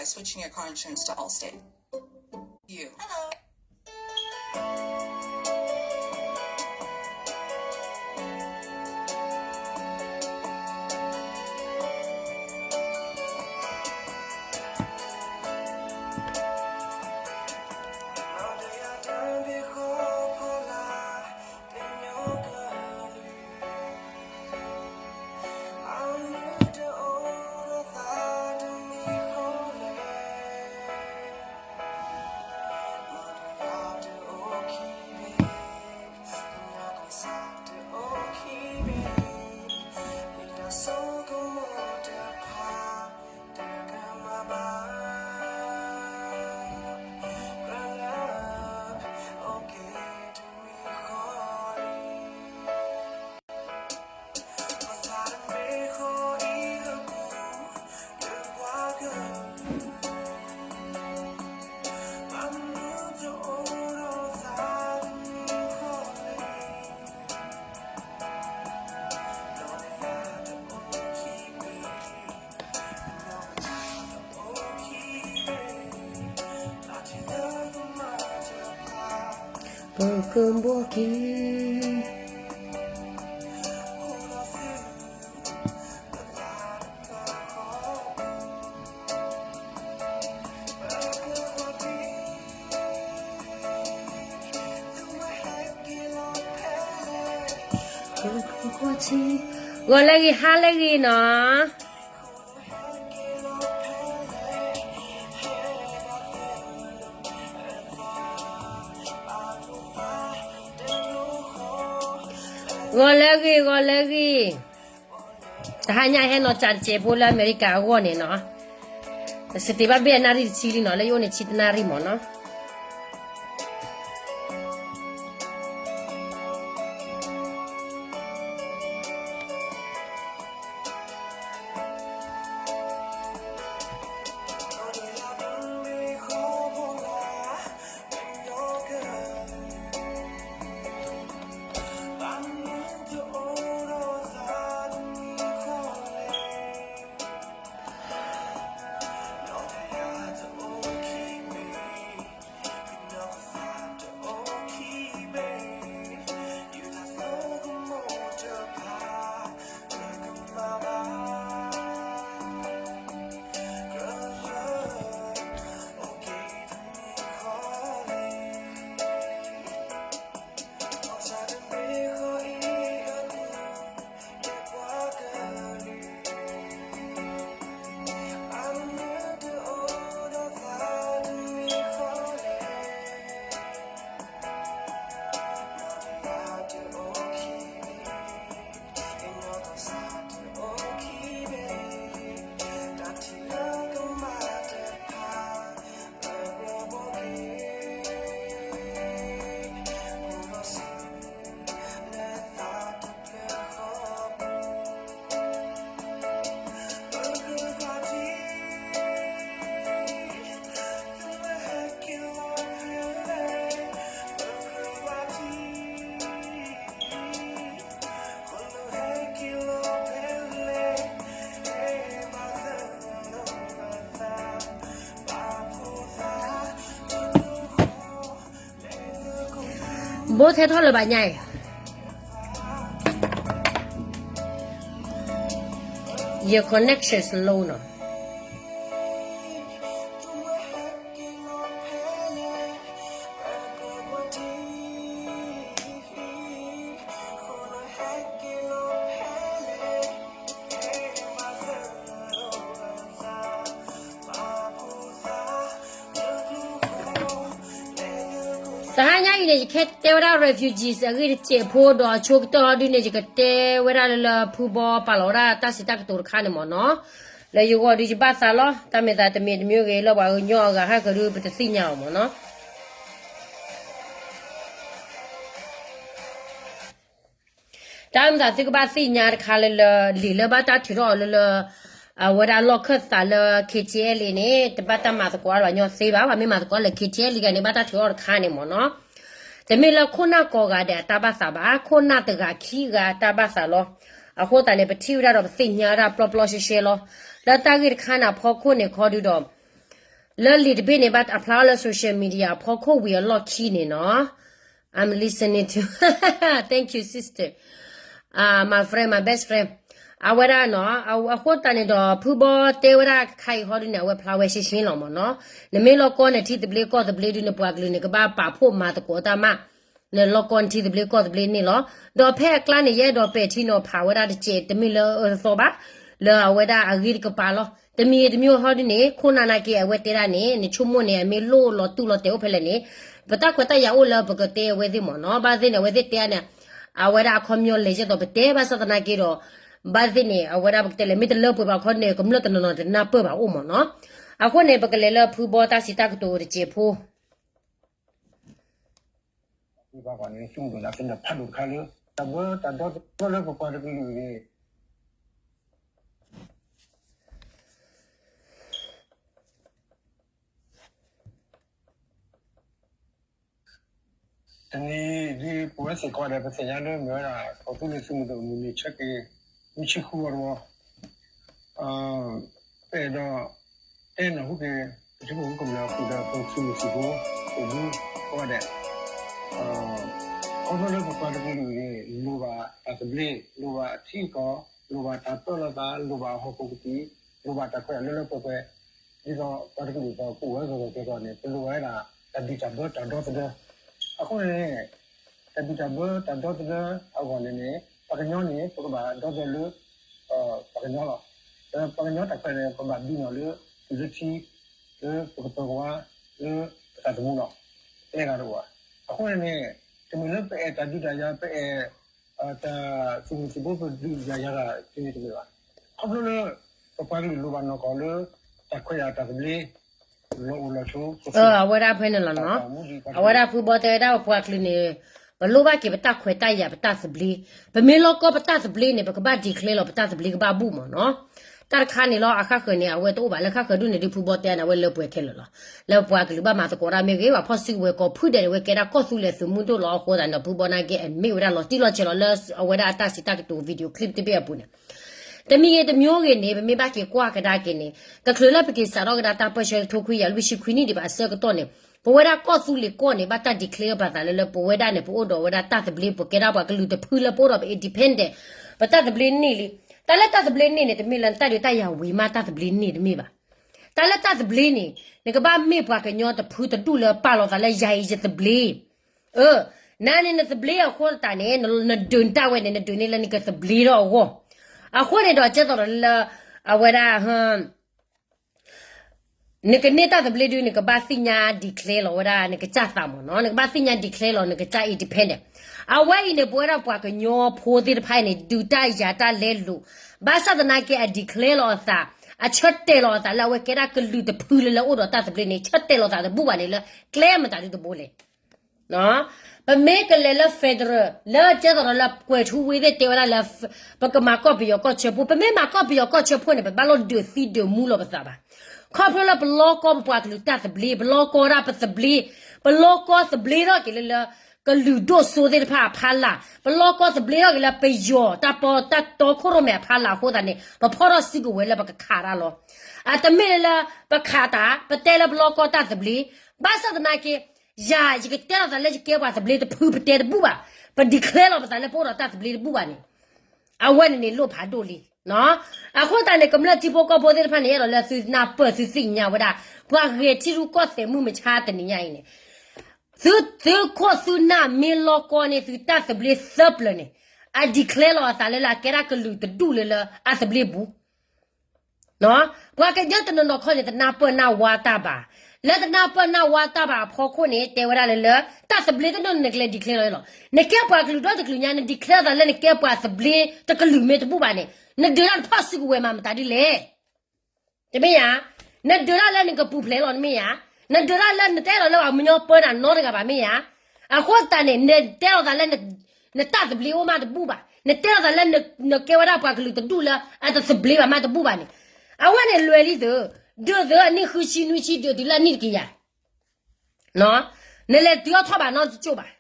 switching your car insurance to Allstate. You. Hello. Pkbk ဂီၤလၢဂ့ၤ ဟါလၢဂ့ၤနီၤ. ဂီၤလၢဂ့ၤ ဂီၤလၢဂ့ၤ, တဟါညါဟဲနီၤစးတစဲးဖိလၢအမဲရကၤအဂီၢ်န့ၣ်နီၤ, စတ့ဘၣ်ဘ့ၣ်အနၣ်ရံၣ်တဆံလံနီၤ, လၢယအိၣ်န့ၣ်ဆံတနၣ်ရံၣ်မၢ်နီၤ. ဘိထဲထီၣ်လၢၤဘၣ်ညါအံၤ, your connection slow နီၤ. တဟါညါအံၤန့ၣ် ယကတဲဝဲဒၣ် refugees အဂ့ၢ်တစဲးဖိဒီးအဆိကတၢၢ်ဟီဒုန့ၣ် ယကတဲဝဲဒၣ်လၢလၢဖုဘီပာ်လီၤဝဲဒၣ်တၢ်စံးတၢ်ကတိၤတခါန့ၣ်မၢ်နီၤ. လၢယဂီၢ်ဒုယဘၣ်သးလီၤ, တၢ်မဲာ်သးတမံၤတမံၤဂ့ၤ လၢပှၤကညီအဂၤဟဲကဒုပတသ့ၣ်ညါအီၤမၢ်နီၤ. တၢ်မ့ၢ်သးသုကဘၣ်သ့ၣ်ညါတခါလၢလၢ လံာ်လၢဘၣ်တၢ်ထုးထီၣ်အီၤလၢလၢ အဝဲဒၣ်လီၢ်ခၢၣ်သးလၢ KTLA န့ၣ် တဘၣ်တၢ်မၤသကိးအီၤဘၣ်ညီသ့ဘၣ်, ပှၤမ့ၢ်မၤသကိးလၢ KTLA ဂၤန့ၣ် ဘၣ်တၢ်ထုးထီၣ်တခါန့ၣ်မၢ်နီၤ. တမ့ၢ်လၢခိၣ်နၢ်ကိးဂၤဒဲးအတၢ်ဘၣ်သးဘၣ်, ခိၣ်နၢ်တဂၤခံဂၤအတၢ်ဘၣ်သးလီၤ. အဃိသတးန့ၣ် ပထံၣ်ဝဲဒၣ်ဒီးပသ့ၣ်ညါဝဲဒၣ်ပျီပျီရှဲရှဲလီၤ. လၢတၢ်ဂ့ၢ်တခါန့ၣ်အဖီခိၣ်န့ၣ်ခီဒုဒီး လၢလံာ်တဘ့ၣ်န့ၣ် ဘၣ်အဖျါအီၤလၢ social media အဖီခိၣ်ဝံၤအလီၢ်ခံန့ၣ်နီၤ. I'm listening to, thank you sister, my friend, my best friend. အဝဲဒၣ်နီၤ, အဃိသတးန့ၣ်ဒီး ဖုဘီတဲဝဲဒၣ်ခါအံၤဟီဒုန့ၣ် အဝဲဖျါဝဲရှင်းရှင်းလီၤမ့ၢ်နီၤ. နမ့ၢ်လီၢ်ကီန့ၣ် ထံသဘျ့ကီၢ်သဘျ့ဒု နပှၤကလုာ်န့ၣ် ကဘၣ်ပာ်ဖှိၣ်မၤသကိးတၢ်မး နလီၢ်ကီနထံသဘျ့ကီၢ်သဘျ့န့ၣ်လီၤ. ဒီးဖဲအကျါန့ၣ် ယအဲၣ်ဒိးပဲာ်ထံနီၤဖးဝဲဒၣ်တစဲး တမ့ၢ်လၢအအၢတသီဘၣ်, လၢအဝဲဒၣ်အဂ့ၢ်တကပၤလီၤ. တမံၤတမံၤဟီဒ်န့ၣ် ခိၣ်နၢ်နာ်က့ အဝဲတဲဒၣ်န့ၣ် နဆိကမိၣ်န့ၣ် အမ့ၢ်လိၣ်လီၤတူၢ်လီၤတဲာ်အိၣ်ဖဲလဲၣ်န့ၣ် ပတၢ်ခွဲးတၢ်ယာ်အိၣ်လၢပကတဲအဝဲသ့ၣ်မ့ၢ်နီၤ. ဘၣ်သ့ၣ်န့ၣ် အဝဲသ့ၣ်တဲန့ၣ် အဝဲဒၣ်အခီပညီလဲၤကဲသိးပတဲဘၣ်ဆၣ်သနာ်က့ဒီး ဘၣ်သ့ၣ်န့ၣ် အဝဲဒၣ်ပကတဲလဲၣ် မ့ၢ်တလၢပှဲၤဘၣ်ခီန့ၣ် ကမျၢၢ်တနီၤနီၤတနၢ်ပၢၢ်ဘၣ်အိၣ်မ့ၢ်နီၤ. အဃိန့ၣ် ပကလဲၤလၢဖုဘီတၢ်စံးတၢ်ကတိၤတစဲးဖိ န့ၣ် သုမုၢ်ဒိၣ်န့ၣ် အသုဒၣ်ဖးဒိၣ်တခါလၢ တၢ်ဘၢတၢ်ဒီသဒၢလၢပပှၤတကလုာ်န့ၣ် တနံၤဒ်ပဝဲစ့ၢ်ကီးဒီး ပသ့ၣ်ညါလၢမ့ၢ်ဝဲဒၣ် ကီၢ်သူလ့ၤသုးမုၢ်ဒိၣ်မုၢ်နံၤဆၢက့ၤ နွံဆံဃုအီၤတဝီ ပအဲၣ်ဒိး တဲနၢ်ဟူက့ၤ ပထံဖိကီၢ်ဖိကမျၢၢ်အဃိဒီး ပသုးမုၢ်သံၣ်ဘိ အိၣ်မူကိးဂၤဒဲး ခီဖျိလၢပပှၤတကလုာ်န့ၣ် လိၣ်ဘၣ်တၢ်သဘျ့ လိၣ်ဘၣ်အထံအကီၢ် လိၣ်ဘၣ်တၢ်ပၢလီၤသး လိၣ်ဘၣ်ဟီၣ်ခိၣ်ကပံာ် လိၣ်ဘၣ်တၢ်ခွဲးတၢ်ယာ်လၢလၢပှဲၤပှဲၤ ဒ်သိးပှၤတကလုာ်သီၣ်ကအိၣ်ဝဲဂီၢ်ဂီၢ်ကျၢၤကျၢၤန့ၣ် ပလိၣ်ဝဲဒၣ် တၢ်ဘံၣ်တၢ်ဘၢတၢ်ဒီသဒၢ အဃိန့ၣ် တၢ်ဘံၣ်တၢ်ဘၢတၢ်ဒီသဒၢအဂီၢ်န့ၣ်န့ၣ် ပှၤကညီန့ၣ် ပကဘၣ်ဒီသဒၢလၢ ပှၤကညီလီၤ. ဒီးပှၤကညီတၢ်ခွဲးန့ၣ် ပဘၣ်ဒုးနီၣ်လၢ သုးလၢထံ လၢပကပၢၤကဝါ လၢပတၢ်သမူလီၤ. ကျဲဂၤတအိၣ်ဘၣ်. အဃိန့ၣ်န့ၣ် တမ့ၢ်လၢပအဲၣ်တၢ်ဒုးတၢ်ယၤ ပအဲၣ် တၢ်သုးမုၢ်သံၣ်ဘိပဒုးတၢ်ယၤတၢ်တမ့ၢ်တမ့ၢ်ဘၣ်. ခီဖျိလၢ ပပှၤကလုာ်လိၣ်ဘၣ်နီၢ်ကီၢ်လၢ တၢ်ခွဲးတၢ်ယာ်တၢ်သဘျ့ လီၤအိၣ်လီၤဆိး အဝဲဒၣ်ဖဲန့ၣ်လီၤနီၤ. အဝဲဒၣ်ဖုဘီတဲဝဲဒၣ်ပပှၤကလုာ်န့ၣ် ပလိၣ်ဘၣ်က့ၤပတၢ်ခွဲးတၢ်ယာ်ပတၢ်သဘျ့, ပမ့ၢ်လီၢ်ကီပတၢ်သဘျ့န့ၣ် ပကဘၣ် declare လီၤပတၢ်သဘျ့ကဘၣ်ဘူၣ်မ့ၢ်နီၤ. တၢ်တခါန့ၣ်လီၤ အဃၣ်ဃၢၤန့ၣ် အဝဲတအိၣ်ဘၣ်လၢဃၣ်ဃၢၤဒိၣ်န့ၣ်ဒုး ဖုဘီတဲန့ၣ် အဝဲလၢပှဲၤခဲလၢာ်လီၤ. လၢပပှၤကလုာ်ဘၣ်မၤသကိးတၢ်မ့ၢ်ဂ့ၤ ပှၤဖီၣ်စုကဝဲၤကီၢ်ဖုဒဲးန့ၣ် ဝဲကဲဒၣ်ကီၢ်သူလ့ၤသုးမုၢ်ဒိၣ်လီၤအဃိသတးန့ၣ်ဒီး ဖုဘီနာ်က့ အမ့ၢ်ဝဲဒၣ်လီၤတံၢ်လီၤဆဲးလီၤလၢအဝဲဒၣ်အတၢ်စံးတၢ်ကတိၤ video clip တဘ့ၣ်အပူၤန့ၣ် တမံၤဂ့ၤတမံၤဂ့ၤန့ၣ် ပမ့ၢ်ဘၣ်က့ၤကွၢ်ကဒါက့ၤန့ၣ် တချုးလၢပက့ၤစးထီၣ်ကဒါတၢ်ပၢဆှၢထိခွံကယၤလွံၢ်ဆံခွံနံၣ်ဒံးဘၣ်အဆၢကတီၢ်န့ၣ် ပဝဲဒၣ်ကီၢ်သူလ့ၤကီၢ်န့ၣ် ဘၣ်တၢ် declare ပာ်သးလၢလၢပဝဲဒၣ်န့ၣ် ပအိၣ်ဒီးဝဲဒၣ်တၢ်သဘျ့ ပကဲဒၣ်ပှၤကလုာ်တဖုလၢပအိၣ်ဒီးပ independent ပတၢ်သဘျ့န့ၣ်လံ. တၢ်လၢတၢ်သဘျ့န့ၣ်န့ၣ် တမ့ၢ်လၢနတၢ်ဒုးတၢ်ယၤဝံၤမးတၢ်သဘျ့န့ၣ်တမ့ၢ်ဘၣ်. တၢ်လၢတၢ်သဘျ့န့ၣ် နကဘၣ်မ့ၢ်ပှၤကညီတဖုတဒူၣ်လၢပာ်လီၤသးလၢယၤအံၤယသဘျ့ အၢ နၤန့ၣ်နသဘျ့အဃိသတးန့ၣ် နဒုးနတၢ်ဝဲန့ၣ် နဒုးန့ၢ်လၢနကသဘျ့ထီၣ်အဂီၢ်. အဃိန့ၣ်ဒီးကဲသိးဒီးလၢ အဝဲဒၣ် နကန့ၢ်တၢ်သဘျ့ဒုး နကဘၣ်သ့ၣ်ညါ declare လီၤဝဲဒၣ် နကစၢ်သးမ့ၢ်နီၤ နကဘၣ်သ့ၣ်ညါ declare လီၤ နကစၢ် independent. အဝဲအံၤန့ၣ် ပဝဲဒၣ်ပှၤကညီဖိသ့ၣ်တဖၣ်အံၤန့ၣ် ဒုးတၢ်ယၤတၢ်လဲလိာ် ဘၣ်ဆၣ်သနာ်က့ အ declare လီၤအသး အဆၢတဲာ်လီၤအသးလၢအဝဲကဲဒၣ်ကလုာ်တဖုလၢလၢအိၣ်ဒီးတၢ်သဘျ့န့ၣ် ဆၢတဲာ်လီၤသးတဘူၣ်ဘၣ်န့ၣ်လၢ ကျဲမတၤဒုတဘိလဲၣ် ပမ့ၢ်ကလဲၤလၢ federal လၢကဲသိးဒီးလၢကွဲၤထူဝ့သ့ၣ်တဲဝဲဒၣ်လၢ ပကမၤကီၢ်ပယီၤကီၢ်ဆၢဖိ ပမ့ၢ်မၤကီၢ်ပယီၤကီၢ်ဆၢဖိန့ၣ် ပဘၣ်လိၣ်ဒုးသံဒုးမူလီၤပသးဘၣ်. ခီဖျိလၢပလီၢ်ကီၢ်ပပှၤကလုာ်တၢ်သဘျ့ ပလီၢ်ကီၢ်ဒၣ်ပသဘျ့ ပလီၢ်ကီၢ်သဘျ့ထီၣ်က့ၤလၢလၢ ကလုာ်ဒိၣ်စိသ့ၣ်တဖၣ်အဖီလာ် ပလီၢ်ကီၢ်သဘျ့ထီၣ်က့ၤလၢပယီၤတၢ်ပီ တၢ်တီခိၣ်ရိၣ်မဲအဖီလာ်အဃိသတးန့ၣ် ပဖီၣ်ထီၣ်စုကဝဲၤလၢပကခးတၢ်လီၤ. အတမ့ၢ်လၢ ပခးတၢ် ပတဲလၢပလီၢ်ကီၢ်တၢ်သဘျ့ ဘၣ်ဆၣ်သနာ်က့ ယၤ ယကတဲလီၤသးလၢယကဲပှၤသဘျ့တဖုပတဲတဘူၣ်ဘၣ်. ပ declare လီၤပသးလၢပအိၣ်ဒီးတၢ်သဘျ့တဘူၣ်ဘၣ်န့ၣ် အဝဲန့ၣ်န့ၣ်လိၣ်ဖးဒိၣ်လံ. အဃိသတးန့ၣ် ကမျၢၢ်ထံဖိကီၢ်ဖိသ့ၣ်တဖၣ်န့ၣ် အဲၣ်ဒိးလၢသုနၢ်ပၢၢ်သုသ့ၣ်ညါဝဲဒၣ် ပှၤဂဲၤထံရူၢ်ကီၢ်သဲးမုၢ်မဆါတနံၤညါအံၤန့ၣ် သု သုခိၣ်သုနၢ်မ့ၢ်လီၢ်ကီၢ်န့ၣ် သုတၢ်သဘျ့သၢပျၢၤန့ၣ် အ declare လီၤအသးလၢလၢအကဲဒၣ်ကလုာ်တဒူၣ်လၢလၢအသဘျ့ပူၤ ပှၤကညီတနီၤနီၤခီန့ၣ် တနၢ်ပၢၢ်နၢ်ဝါတၢ်ဘၣ်. လၢတနၢ်ပၢၢ်နၢ်ဝါတၢ်ဘၣ်အဖီခိၣ်န့ၣ် တဲဝဲဒၣ်လၢလၢ တၢ်သဘျ့တဒူၣ်န့ၣ် နကလဲၤ declare လီၤလီၤ. နကဲပှၤကလုာ်ဒီတကလုာ်ညါ န declare သးလၢနကဲပှၤသဘျ့တကလုာ်မ့ၢ်တဘူၣ်ဘၣ်န့ၣ် နဒုးတၢ်တဖီၣ်စုကဝဲၤမးမတၤဒ်လဲၣ်. တမ့ၢ်ဧါ. နဒုးတၢ်လၢနကပူၤဖျဲးလီၤတမ့ၢ်ဧါ. နဒုးတၢ်လၢနတဲလီၤလၢပှၤကညီပၢနၤနီတဂၤဘၣ်မ့ၢ်ဧါ. အဃိသတးန့ၣ် နတဲလီၤသးလၢ နတၢ်သဘျ့အိၣ်မးတဘူၣ်ဘၣ်. နတဲလီၤသးလၢနကဲဝဲဒၣ်ပှၤကလုာ်တဒူၣ်လၢအတသဘျ့ဘၣ်မးတဘူၣ်ဘၣ်န့ၣ် အဝဲန့ၣ်လွဲၤလံသု ဒုးသုအနံၣ်ဃုဆံနွံဆံ ဒုးတုၤလၢအနံၣ်တကယၤ နလဲၤတုၤအီၤထီၣ်ဘၣ်နီတကၠိၢ်ဘၣ်.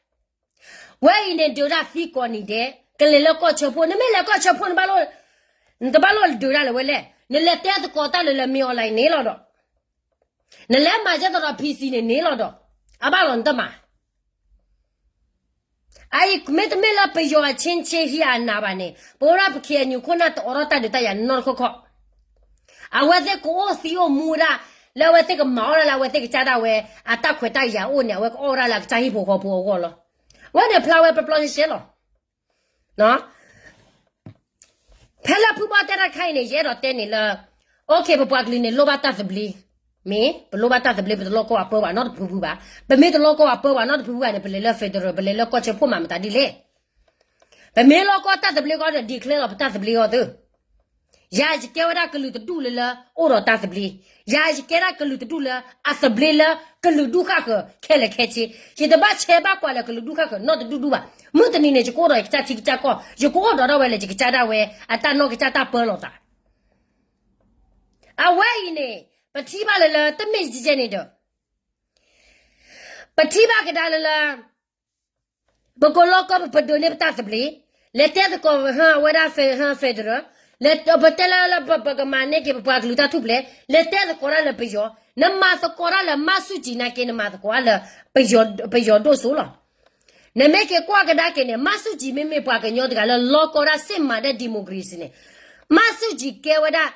ဝဲအံၤန့ၣ်ဒုးတၢ်သံကိးနံၤဒဲး ကလဲၤလၢကီၢ်ဆၢဖိ နမ့ၢ်လဲၤကီၢ်ဆၢဖိ နဘၣ်လိၣ် နတဘၣ်လိၣ်ဒုးတၢ်လၢၤဝဲလဲၣ်. နလဲၤတဲသကိးတၢ်လၢလၢမ့ၢ် online န့ၣ်လီၤဒီး နလဲၤမၤကဲသိးဒီး PC န့ၣ်န့ၣ်လီၤဒီး, အဘၣ်လီၤနတမၤ အအံၤမ့တမ့ၢ်လၢပယီၤအဆ့ဆ့ဟံးအနးဘၣ်န့ၣ် ပဝဲဒၣ်ပ KNU ခိၣ်နၢ်တအိးထီၣ်တၢ်ဒုးတၢ်ယၤနီတခီခီ, အဝဲသ့ၣ်ကအိၣ်သံအိၣ်မူဝဲဒၣ် လၢအဝဲသ့ၣ်ကမၤအီၣ်ဒၣ်လၢအဝဲသ့ၣ်ကစၢ်ဒၣ်ဝဲ အတၢ်ခွဲးတၢ်ယာ်အိၣ်န့ၣ် အဝဲကအိၣ်ဝဲဒၣ်လၢအကစၢ်ဟံၣ်ဖိဃီဖိအဂီၢ်လီၤ. ဝဲန့ၣ်ဖျါဝဲပျီပျီရှဲရှဲလီၤ. ဖဲလၢဖုဘီတဲတၢ်တခါအံၤန့ၣ် ယအဲၣ်ဒိးတဲန့ၣ်လၢ OK ပပှၤကလုာ်န့ၣ် လိၣ်ဘၣ်တၢ်သဘျ့, မ့ၢ်ပလိၣ်ဘၣ်တၢ်သဘျ့ ပတလိၣ်ကီၢ်အပၢပှၤနီတဖုဖုဘၣ်. ပမ့ၢ်တလိၣ်ကီၢ်အပၢပှၤနီတဖုဖုဘၣ်န့ၣ် ပလဲၤလၢ federal ပလဲၤလၢကီၢ်ဆၢဖှိၣ်မးမတၤဒ်လဲၣ်. ပမ့ၢ်လိၣ်ကီၢ်တၢ်သဘျ့ဃီဒီး declare လီၤပတၢ်သဘျ့အီၤသု. ယၤယကဲဝဲဒၣ်ကလုာ်တဒူၣ်လၢလၢအိၣ်ဒီးတၢ်သဘျ့, ယၤယကဲဒၣ်ကလုာ်တဒူၣ်လၢအသဘျ့လၢကလုာ်ဒူၣ်ဃၣ်ဃၢၤခဲလၢာ်ခဲဆ့, ယတဘၣ်ဆဲးဘၣ်ကွၢ်လၢကလုာ်ဒူၣ်ဃၣ်ဃၢၤနီတဒူၣ်ဒူၣ်ဘၣ်. မုၢ်တနံၤန့ၣ် ယကအိၣ်ဒီးယကစၢ်ထံကစၢ်ကီၢ်, ယကအိၣ်ဒီးဒၣ်ဝဲလၢယကစၢ်ဒၣ်ဝဲ အတၢ်နီၢ်ကစၢ်တၢ်ပၢလီၤသး အဝဲအံၤန့ၣ် ပထံၣ်ဘၣ်လၢလၢတမ့ၢ်ကဲကဲန့ၣ်ဒီး ပထံၣ်ဘၣ်ကဒါလၢလၢ ပကလိၣ်ကီၢ်ပဒိးန့ၢ်ပတၢ်သဘျ့, လဲၤတဲသကိးဟၢအဝဲဒၣ် federal, ပတဲလၢလၢပကမၤန့ၢ်က့ၤပပှၤကလုာ်တၢ်ထူၣ်ဖျဲး, လဲၤတဲသကိးတၢ်လၢပယီၤ, နမၤသကိးတၢ်လၢမၤဆူၣ်ကၠံနာ်က့ နမၤသကိးတၢ်လၢ ပယီၤဒိၣ်စိလီၤ. နမ့ၢ်က့ၤကွၢ်ကဒါက့ၤန့ၣ် မၤဆူၣ်ကၠံမ့မ့ၢ်ပှၤကညီတဂၤလၢလီၢ်ကီၢ်ဒၣ်စ့ၣ်မၤဒဲး democracy န့ၣ်, မၤဆူၣ်ကၠံကဲဝဲဒၣ်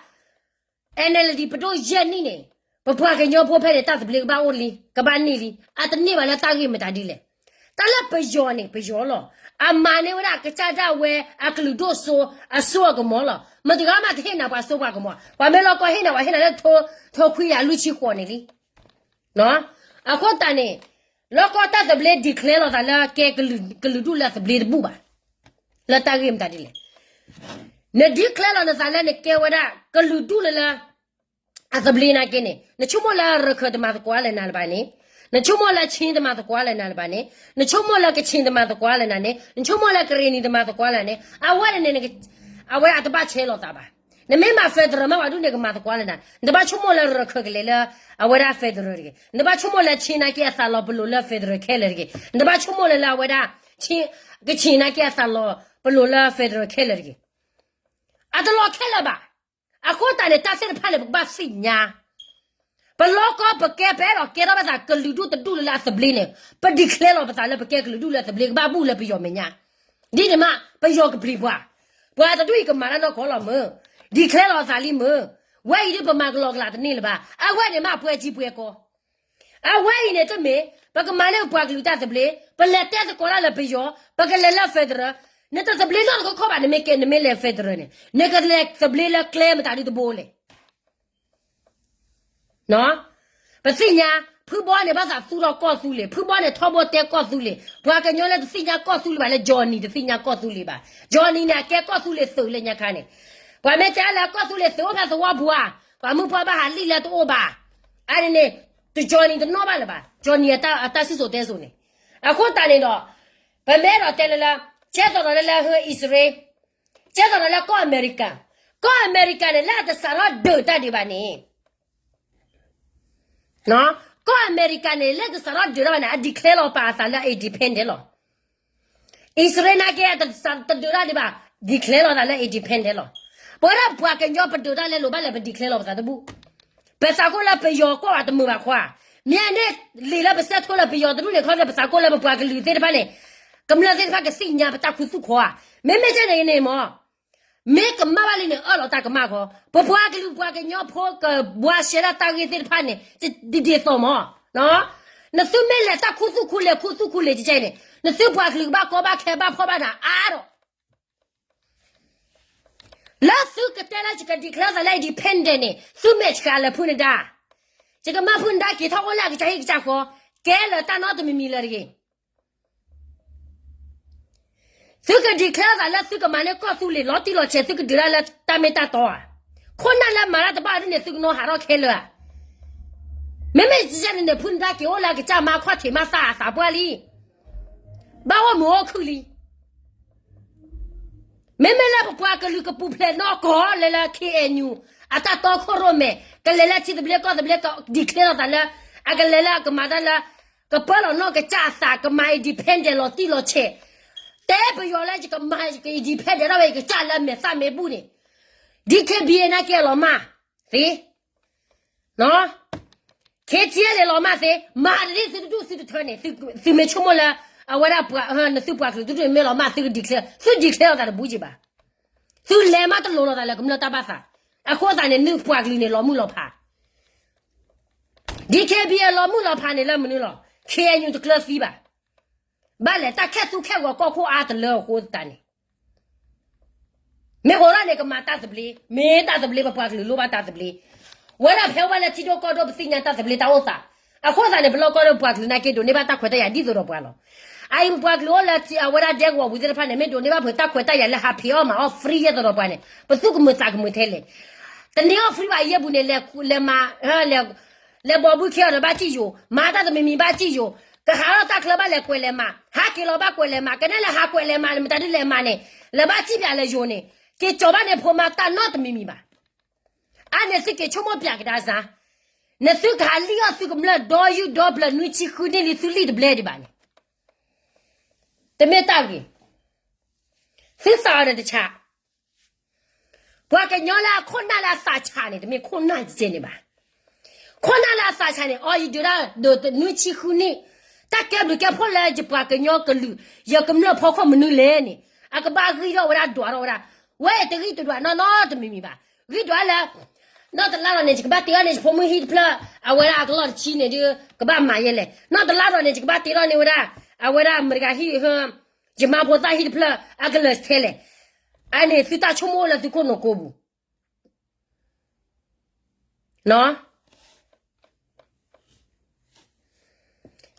NLD ပဒိၣ်ယဲၢ်နံၣ်န့ၣ် ပပှၤကညီဖိဖဲန့ၣ် တၢ်သဘျ့ကဘၣ်အိၣ်လံ ကဘၣ်န့ၢ်လံ, အတန့ၢ်ဘၣ်လၢတၢ်ဂ့ၢ်မတၤဒ်လဲၣ်. တၢ်လၢပယီၤန့ၣ် ပယီၤလီၤ. အမၤန့ၢ်ဝဲဒၣ်ကစၢ်ဒၣ်ဝဲအကလုာ်ဒိၣ်စိ အစိအကမီၤလီၤ. မတၤဂၤမးတဟ့ၣ်နၤပှၤစိပှၤကမီၤ, ပှၤမ့ၢ်လီၢ်ကီၢ်ဟ့ၣ်နၤ ပှၤဟ့ၣ်နၤလၢ ထိခွံယၤလွံၢ်ဆံဃိးန့ၣ်လံ. အဃိသတးန့ၣ် လီၢ်ကီၢ်တၢ်သဘျ့ declare လီၤသးလၢကဲကလုာ်ဒူၣ်လၢအသဘျ့တဘူၣ်ဘၣ်, လၢတၢ်ဂ့ၢ်မတၤဒ်လဲၣ်. န declare လီၤနသးလၢနကဲဝဲဒၣ်ကလုာ်ဒူၣ်လၢလၢ အသဘျ့နာ်က့န့ၣ် နဆိကမိၣ်လၢရခၢၣ်တမၤသကိးလၢနၤလၢၤဘၣ်န့ၣ်, နဆိကမိၣ်လၢခ့ၣ်တမၤသကိးလၢနၤလၢၤဘၣ်န့ၣ်, နဆိကမိၣ်လၢကခ့ၣ်တမၤသကိးလၢနၤန့ၣ်, နဆိကမိၣ်လၢကရ့ၣ်နံၤတမၤသကိးလၢနၤန့ၣ်, အဝဲန့ၣ်န့ၣ် အဝဲအတဘၣ်ဆဲးလီၤသးဘၣ်. နမ့ၢ်မၤ federal မ့ၢ်ဝဲဒၣ်န့ၣ် ကမၤသကိးလၢနၤ, နတဘၣ်ဆိကမိၣ်လၢရခၢၣ်ကလဲၤလၢ အဝဲဒၣ် federal တဂ့ၤ, နတဘၣ်ဆိကမိၣ်လၢခ့ၣ်နာ်က့အသးလီၤပလိာ်လၢ federal ခဲလၢာ်တဂ့ၤ, နတဘၣ်ဆိကမိၣ်လၢလၢအဝဲဒၣ် ကခ့ၣ်နာ်က့အသးလီၤပလိာ်လၢ federal ခဲလၢာ်တဂ့ၤ. အတလီၤခဲလၢာ်ဘၣ်. အဃိသတးန့ၣ် တၢ်သ့ၣ်တဖၣ်န့ၣ် ပကဘၣ်သ့ၣ်ညါ, ပလီၢ်ကီၢ်ပကဲ ပအဲၣ်ဒိးကဲထီၣ်ပသးကလုာ်ဒူၣ်တဒူၣ်လၢလၢအသဘျ့န့ၣ် ပ declare လီၤပသးလၢပကဲကလုာ်ဒူၣ်လၢအသဘျ့ ကဘၣ်ဘူၣ်လၢပယီၤမဲာ်ညါ, ဒ်န့ၣ်မး ပယီၤကပျံၤပှၤ, ပှၤတဒူၣ်အံၤကမၤတၢ်နီၢ်ကီၢ်လီၤမၢ်, declare လီၤသးလံမၢ်, ဝဲအံၤဒ်ပမၤကလီကလးတန့ၢ်လၢၤဘၣ်, အဝဲန့ၣ်မးပှဲၤကံပှဲၤကီ အဝဲအံၤန့ၣ်တမ့ၢ် ပကမၤန့ၢ်ပပှၤကလုာ်တၢ်သဘျ့, ပလဲၤတဲသကိးတၢ်လၢပယီၤ, ပကလဲၤလၢ federal, နတသဘျ့နီတခီခီဘၣ် နမ့ၢ်ကဲ နမ့ၢ်လဲၤ federal န့ၣ် နကလဲၤသဘျ့လၢကျဲမတၤဒ်တဘိလဲၣ်. ပသ့ၣ်ညါ, ဖုဘီန့ၣ်ဘၣ်သးသူၣ်ထီၣ်ကီၢ်သူလ့ၤ, ဖုဘီန့ၣ်ထီဘိတဲကီၢ်သူလ့ၤ, ပှၤကညီလၢတသ့ၣ်ညါကီၢ်သူလ့ၤဘၣ်လၢ Johnny တသ့ၣ်ညါကီၢ်သူလ့ၤဘၣ်, Johnny န့ၣ် အကဲကီၢ်သူလ့ၤသုးလၢညါခါန့ၣ်, ပှၤမ့ၢ်တဲလၢကီၢ်သူလ့ၤသုးအိၣ်ဖဲသဝီပူၤဧါ, ပှၤမုၢ်ပှၢ်ဘၣ်ဟးလံၣ်လၢတအိၣ်ဘၣ်, အန့ၣ်န့ၣ် တ Johnny တနီၣ်ဘၣ်လၢၤဘၣ်, Johnny အတၢ်စံၣ်စိၤတဲစိၤန့ၣ်, အဃိသတးန့ၣ်ဒီး ပမ့ၢ်အဲၣ်ဒိးတဲလၢလၢ, ကဲသိးဒီးလၢလၢဟၢအံၣ်စရ့လး, ကဲသိးဒီးလၢကီၢ်အမဲရကၤ, ကီၢ်အမဲရကၤန့ၣ် လၢအတစးထီၣ်ဒုးတၢ်ဒံးဘၣ်န့ၣ် ကီၢ်အမဲရကၤန့ၣ် လၢတစးထီၣ်ဒုးတၢ်ဘၣ်န့ၣ် အ declare လီၤပာ်အသးလၢ independent လီၤ. အံၣ်စရ့လးနာ်က့ တဒုးတၢ်ဒံးဘၣ် declare လီၤသးလၢ independent လီၤ. ပဝဲဒၣ်ပှၤကညီပဒုးတၢ်လဲလိာ်ဘၣ်လဲၣ် ပ declare လီၤပသးတဘူၣ်, ပသးကိၣ်လၢပယီၤကွၢ်ဘၣ်တမုာ်ဘၣ်ခွါ, မ့ၢ်အန့ၣ်လံာ်လၢပဆဲးထိလၢပယီၤတဒူၣ်န့ၣ် ခီဖျိ ပသးကိၣ်လၢပပှၤကလုာ်သ့ၣ်တဖၣ်န့ၣ်, ကမျၢၢ်သ့ၣ်တဖၣ်ကသ့ၣ်ညါပတၢ်ခူသူၣ်ခီဧါ, မ့မ့ၢ်ကဲန့ၣ်န့ၣ်မ့ၢ် မ့ၢ်ကမၣ်ဘၣ်လံန့ၣ် အၢၣ်လီၤတၢ်ကမၣ်ဃီ, ပပှၤကလုာ်ပှၤကညီဖိကဘှါရှဲဒၣ်တၢ်ဂ့ၢ်သ့ၣ်တဖၣ်န့ၣ် ဒ်သိးမး, နသုမ့ၢ်လဲၤတၢ်ခူသူၣ်ခူလဲၤခူသူၣ်ခူလဲၤကဲကဲန့ၣ် နသုပှၤကလုာ်ကဘၣ်ကီဘၣ်ခဲဘၣ်ဖှီၣ်ဘၣ်နးအါဒီး လၢသုကတဲလၢယက declare သးလၢ independent န့ၣ် သုမဲာ်ဆှးလၢဖုၣ်နဒါ, ယကမၢဖုၣ်နဒါက့ၤထီၣ်အိၣ်လၢအကစၢ်ဟံၣ်ကစၢ်ဃီ, ကဲလၢတၢ်နီတမံၤမံၤလၢၤတဂ့ၤ. သုက declare သးလၢသုကမၤန့ၢ်ကီၢ်သူလ့ၤလီၤတံၢ်လီၤဆဲး သုကဒုးတၢ်လၢတၢ်မ့ၢ်တၢ်တီဧါ, ခိၣ်နၢ်လၢမၤတၢ်တဘၣ်ဒ်န့ၣ် သုကနီၤဟးထီၣ်ခဲလၢာ်ဧါ. မ့မ့ၢ်ယဲန့ၣ်န့ၣ် ဖုၣ်နဒါက့ၤအိၣ်လၢအကစၢ်မါခီၣ်ထံးမါသၣ်အသးပှၢ်လံ, ဘၣ်အိၣ်မုာ်အိၣ်ခုၣ်လံ. မ့မ့ၢ်လၢပပှၤကလုာ်ကပူၤဖျဲးနီၢ်ကီၢ်လၢလၢ KNU အတၢ်တီခိၣ်ရိၣ်မဲာ် ကလဲၤလၢထံသဘျ့ကီၢ်သဘျ့ က declare လီၤသးလၢ အကလဲၤလၢအကမၤတၢ်လၢ ကပၢလီၤနီၢ်ကစၢ်အသး ကမၤ independent လီၤတံၢ်လီၤဆဲး, တဲပယီၤလၢယကမၤ ယက independent ဒၣ်ဝဲယကစၢ်လၢမဲာ်သၣ်မ့ၢ်ဘူၣ်န့ၣ်, DKBA နာ်က့အလီၤမၢ်သ့, နီၤ, ခ့ထံလၢလီၤမၢ်သ့, မၤတဒ်သုတဒူၣ်သုတထၢန့ၣ်, သုမ့ၢ်ဆိကမိၣ်လၢ အဝဲဒၣ်ပှၤ နသုပှၤကလုာ်သုတမ့ၢ်လီၤမၢ်သုက declare, သု declare အီၤသးတဘူက့ဘၣ်. သုလဲၤမးတလိၤလိာ်သးလၢကမျၢၢ်တၢ်ဘၣ်သး, အဃိသတးန့ၣ် နသုပှၤကလုာ်န့ၣ်လီၤမုၢ်လီၤဖး DKBA လီၤမုၢ်လီၤဖးန့ၣ်လၢမနုၤလီၤ, KNU တကျၢၤသံဘၣ်. ဘၣ်လဲၣ် တၢ်ခဲၣ်သူခဲၣ်ဂီၤကီၢ်ခိၣ်အါတလၢအဃိသတးန့ၣ် မ့ၢ်အိၣ်ဒၣ်န့ၣ် ကမၤတၢ်သဘျ့, မ့ၢ်တၢ်သဘျ့ ပပှၤကလုာ်လိၣ်ဘၣ်တၢ်သဘျ့, ဝဲဒၣ်ဖဲဝဲလၢထံဒိၣ်ကီၢ်ဒိၣ် ပသ့ၣ်ညါတၢ်သဘျ့တၢ်အိၣ်သး, အဃိသတးန့ၣ် ပလီၢ်ကီၢ်ဒိၣ်ပှၤကလုာ်နာ်က့ ဒိးန့ၢ်ဘၣ်တၢ်ခွဲးတၢ်ယာ်ဒ်သိးဒီးပှၤလီၤ. အအံၤပပှၤကလုာ်အိၣ်လၢအဝဲဒၣ်ဒဲကဝီၤပူၤသ့ၣ်တဖၣ်န့ၣ် မ့ၢ်ဒိးန့ၢ်ဘၣ်ဖုးတၢ်ခွဲးတၢ်ယာ်လၢဟးဖံးအီၣ်မၤအီၣ် free ယဲၢ်သိးဒီးပှၤန့ၣ် ပသူၣ်ကမုာ်သးကမုာ်ထဲလဲၣ်. တန့ၢ်အီၣ် free ဘၣ်အံၤယဲၢ်ပူၤန့ၣ် လဲၤမၤ လဲၤဘီဘုခ့အီၤဒီးဘၣ်စံၣ်ယိၤ, မၤတၢ်တမံၤမံၤဘၣ်စံၣ်ယိၤ, ကဟးထီၣ်တၢ်ချၢဘၣ်လဲၤကွဲးလဲၤမၤ, ဟးက့ၤလီၤဘၣ်ကွဲးလဲၤမၤ, ကနဲလဲၤဟးကွဲးလဲၤမၤန့ၣ် မတၤဒုလဲၤမၤန့ၣ်, လဲၤဘၣ်စံၣ်ပၠးလဲၤယိၤန့ၣ်, က့ၤကၠီၤဘၣ်န့ၣ်ဖိမၤတၢ်နီတမံၤမံၤဘၣ်. အါန့ၣ်သုက့ၤဆိကမိၣ်ပၠးကဒါစါ, နသုကဟးလံၣ်အီၣ်သုကမျၢၢ်ဒီယုၢ်ဒီပျၢၤနွံဆံဃုနံၣ်လံ သုလံၣ်တဘျဲဒံးဘၣ်န့ၣ်, တမ့ၢ်တၢ်ဂ့ၤ, သုသးအီၤဒီးတဆး ပှၤကညီလၢအခိၣ်နၢ်လၢအသးဆးန့ၣ် တမ့ၢ်ခိၣ်နၢ်ကဲန့ၣ်ဘၣ်. ခိၣ်နၢ်လၢအသးဆးန့ၣ် အီၤယဒုးဒၣ်ဒိးနွံဆံဃုနံၣ်, တၢ်ကဲဘျုးကဲဖှိၣ်လၢယပှၤကညီကလုာ်, ယကမျၢၢ်ဖီခိၣ်မနုၤလဲၣ်န့ၣ်, အကဘၣ်ဂံၢ်ထီၣ်ဝဲဒၣ်ဒွးထီၣ်ဝဲဒၣ်, ဝဲတဂံၢ်တဒွးနီၢ်နီၢ်တမံၤမံၤဘၣ်. ဂံၢ်ဒွးလၢ နီၢ်တလါဒီးန့ၣ် ယကဘၣ်တ့ထီၣ်န့ၣ် ယဖိမုၣ်ဟံၣ်တဖျၢၣ် အဝဲဒၣ်အကလီၢ်တဆံန့ၣ်ဒုး ကဘၣ်မၤယဲလဲၣ်. နီၢ်တလါဒီးန့ၣ် ယကဘၣ်တ့ထီၣ်န့ၢ်ဝဲဒၣ် အဝဲဒၣ်မတၤဂၤဟံၣ် ယမါဖိသၣ်ဟံၣ်တဖျၢၣ် အကလၢာ်ထဲလဲၣ်. အန့ၣ်သုတၢ်ဆိကမိၣ်လၢသုခိၣ်နူာ်ကိးပူၤ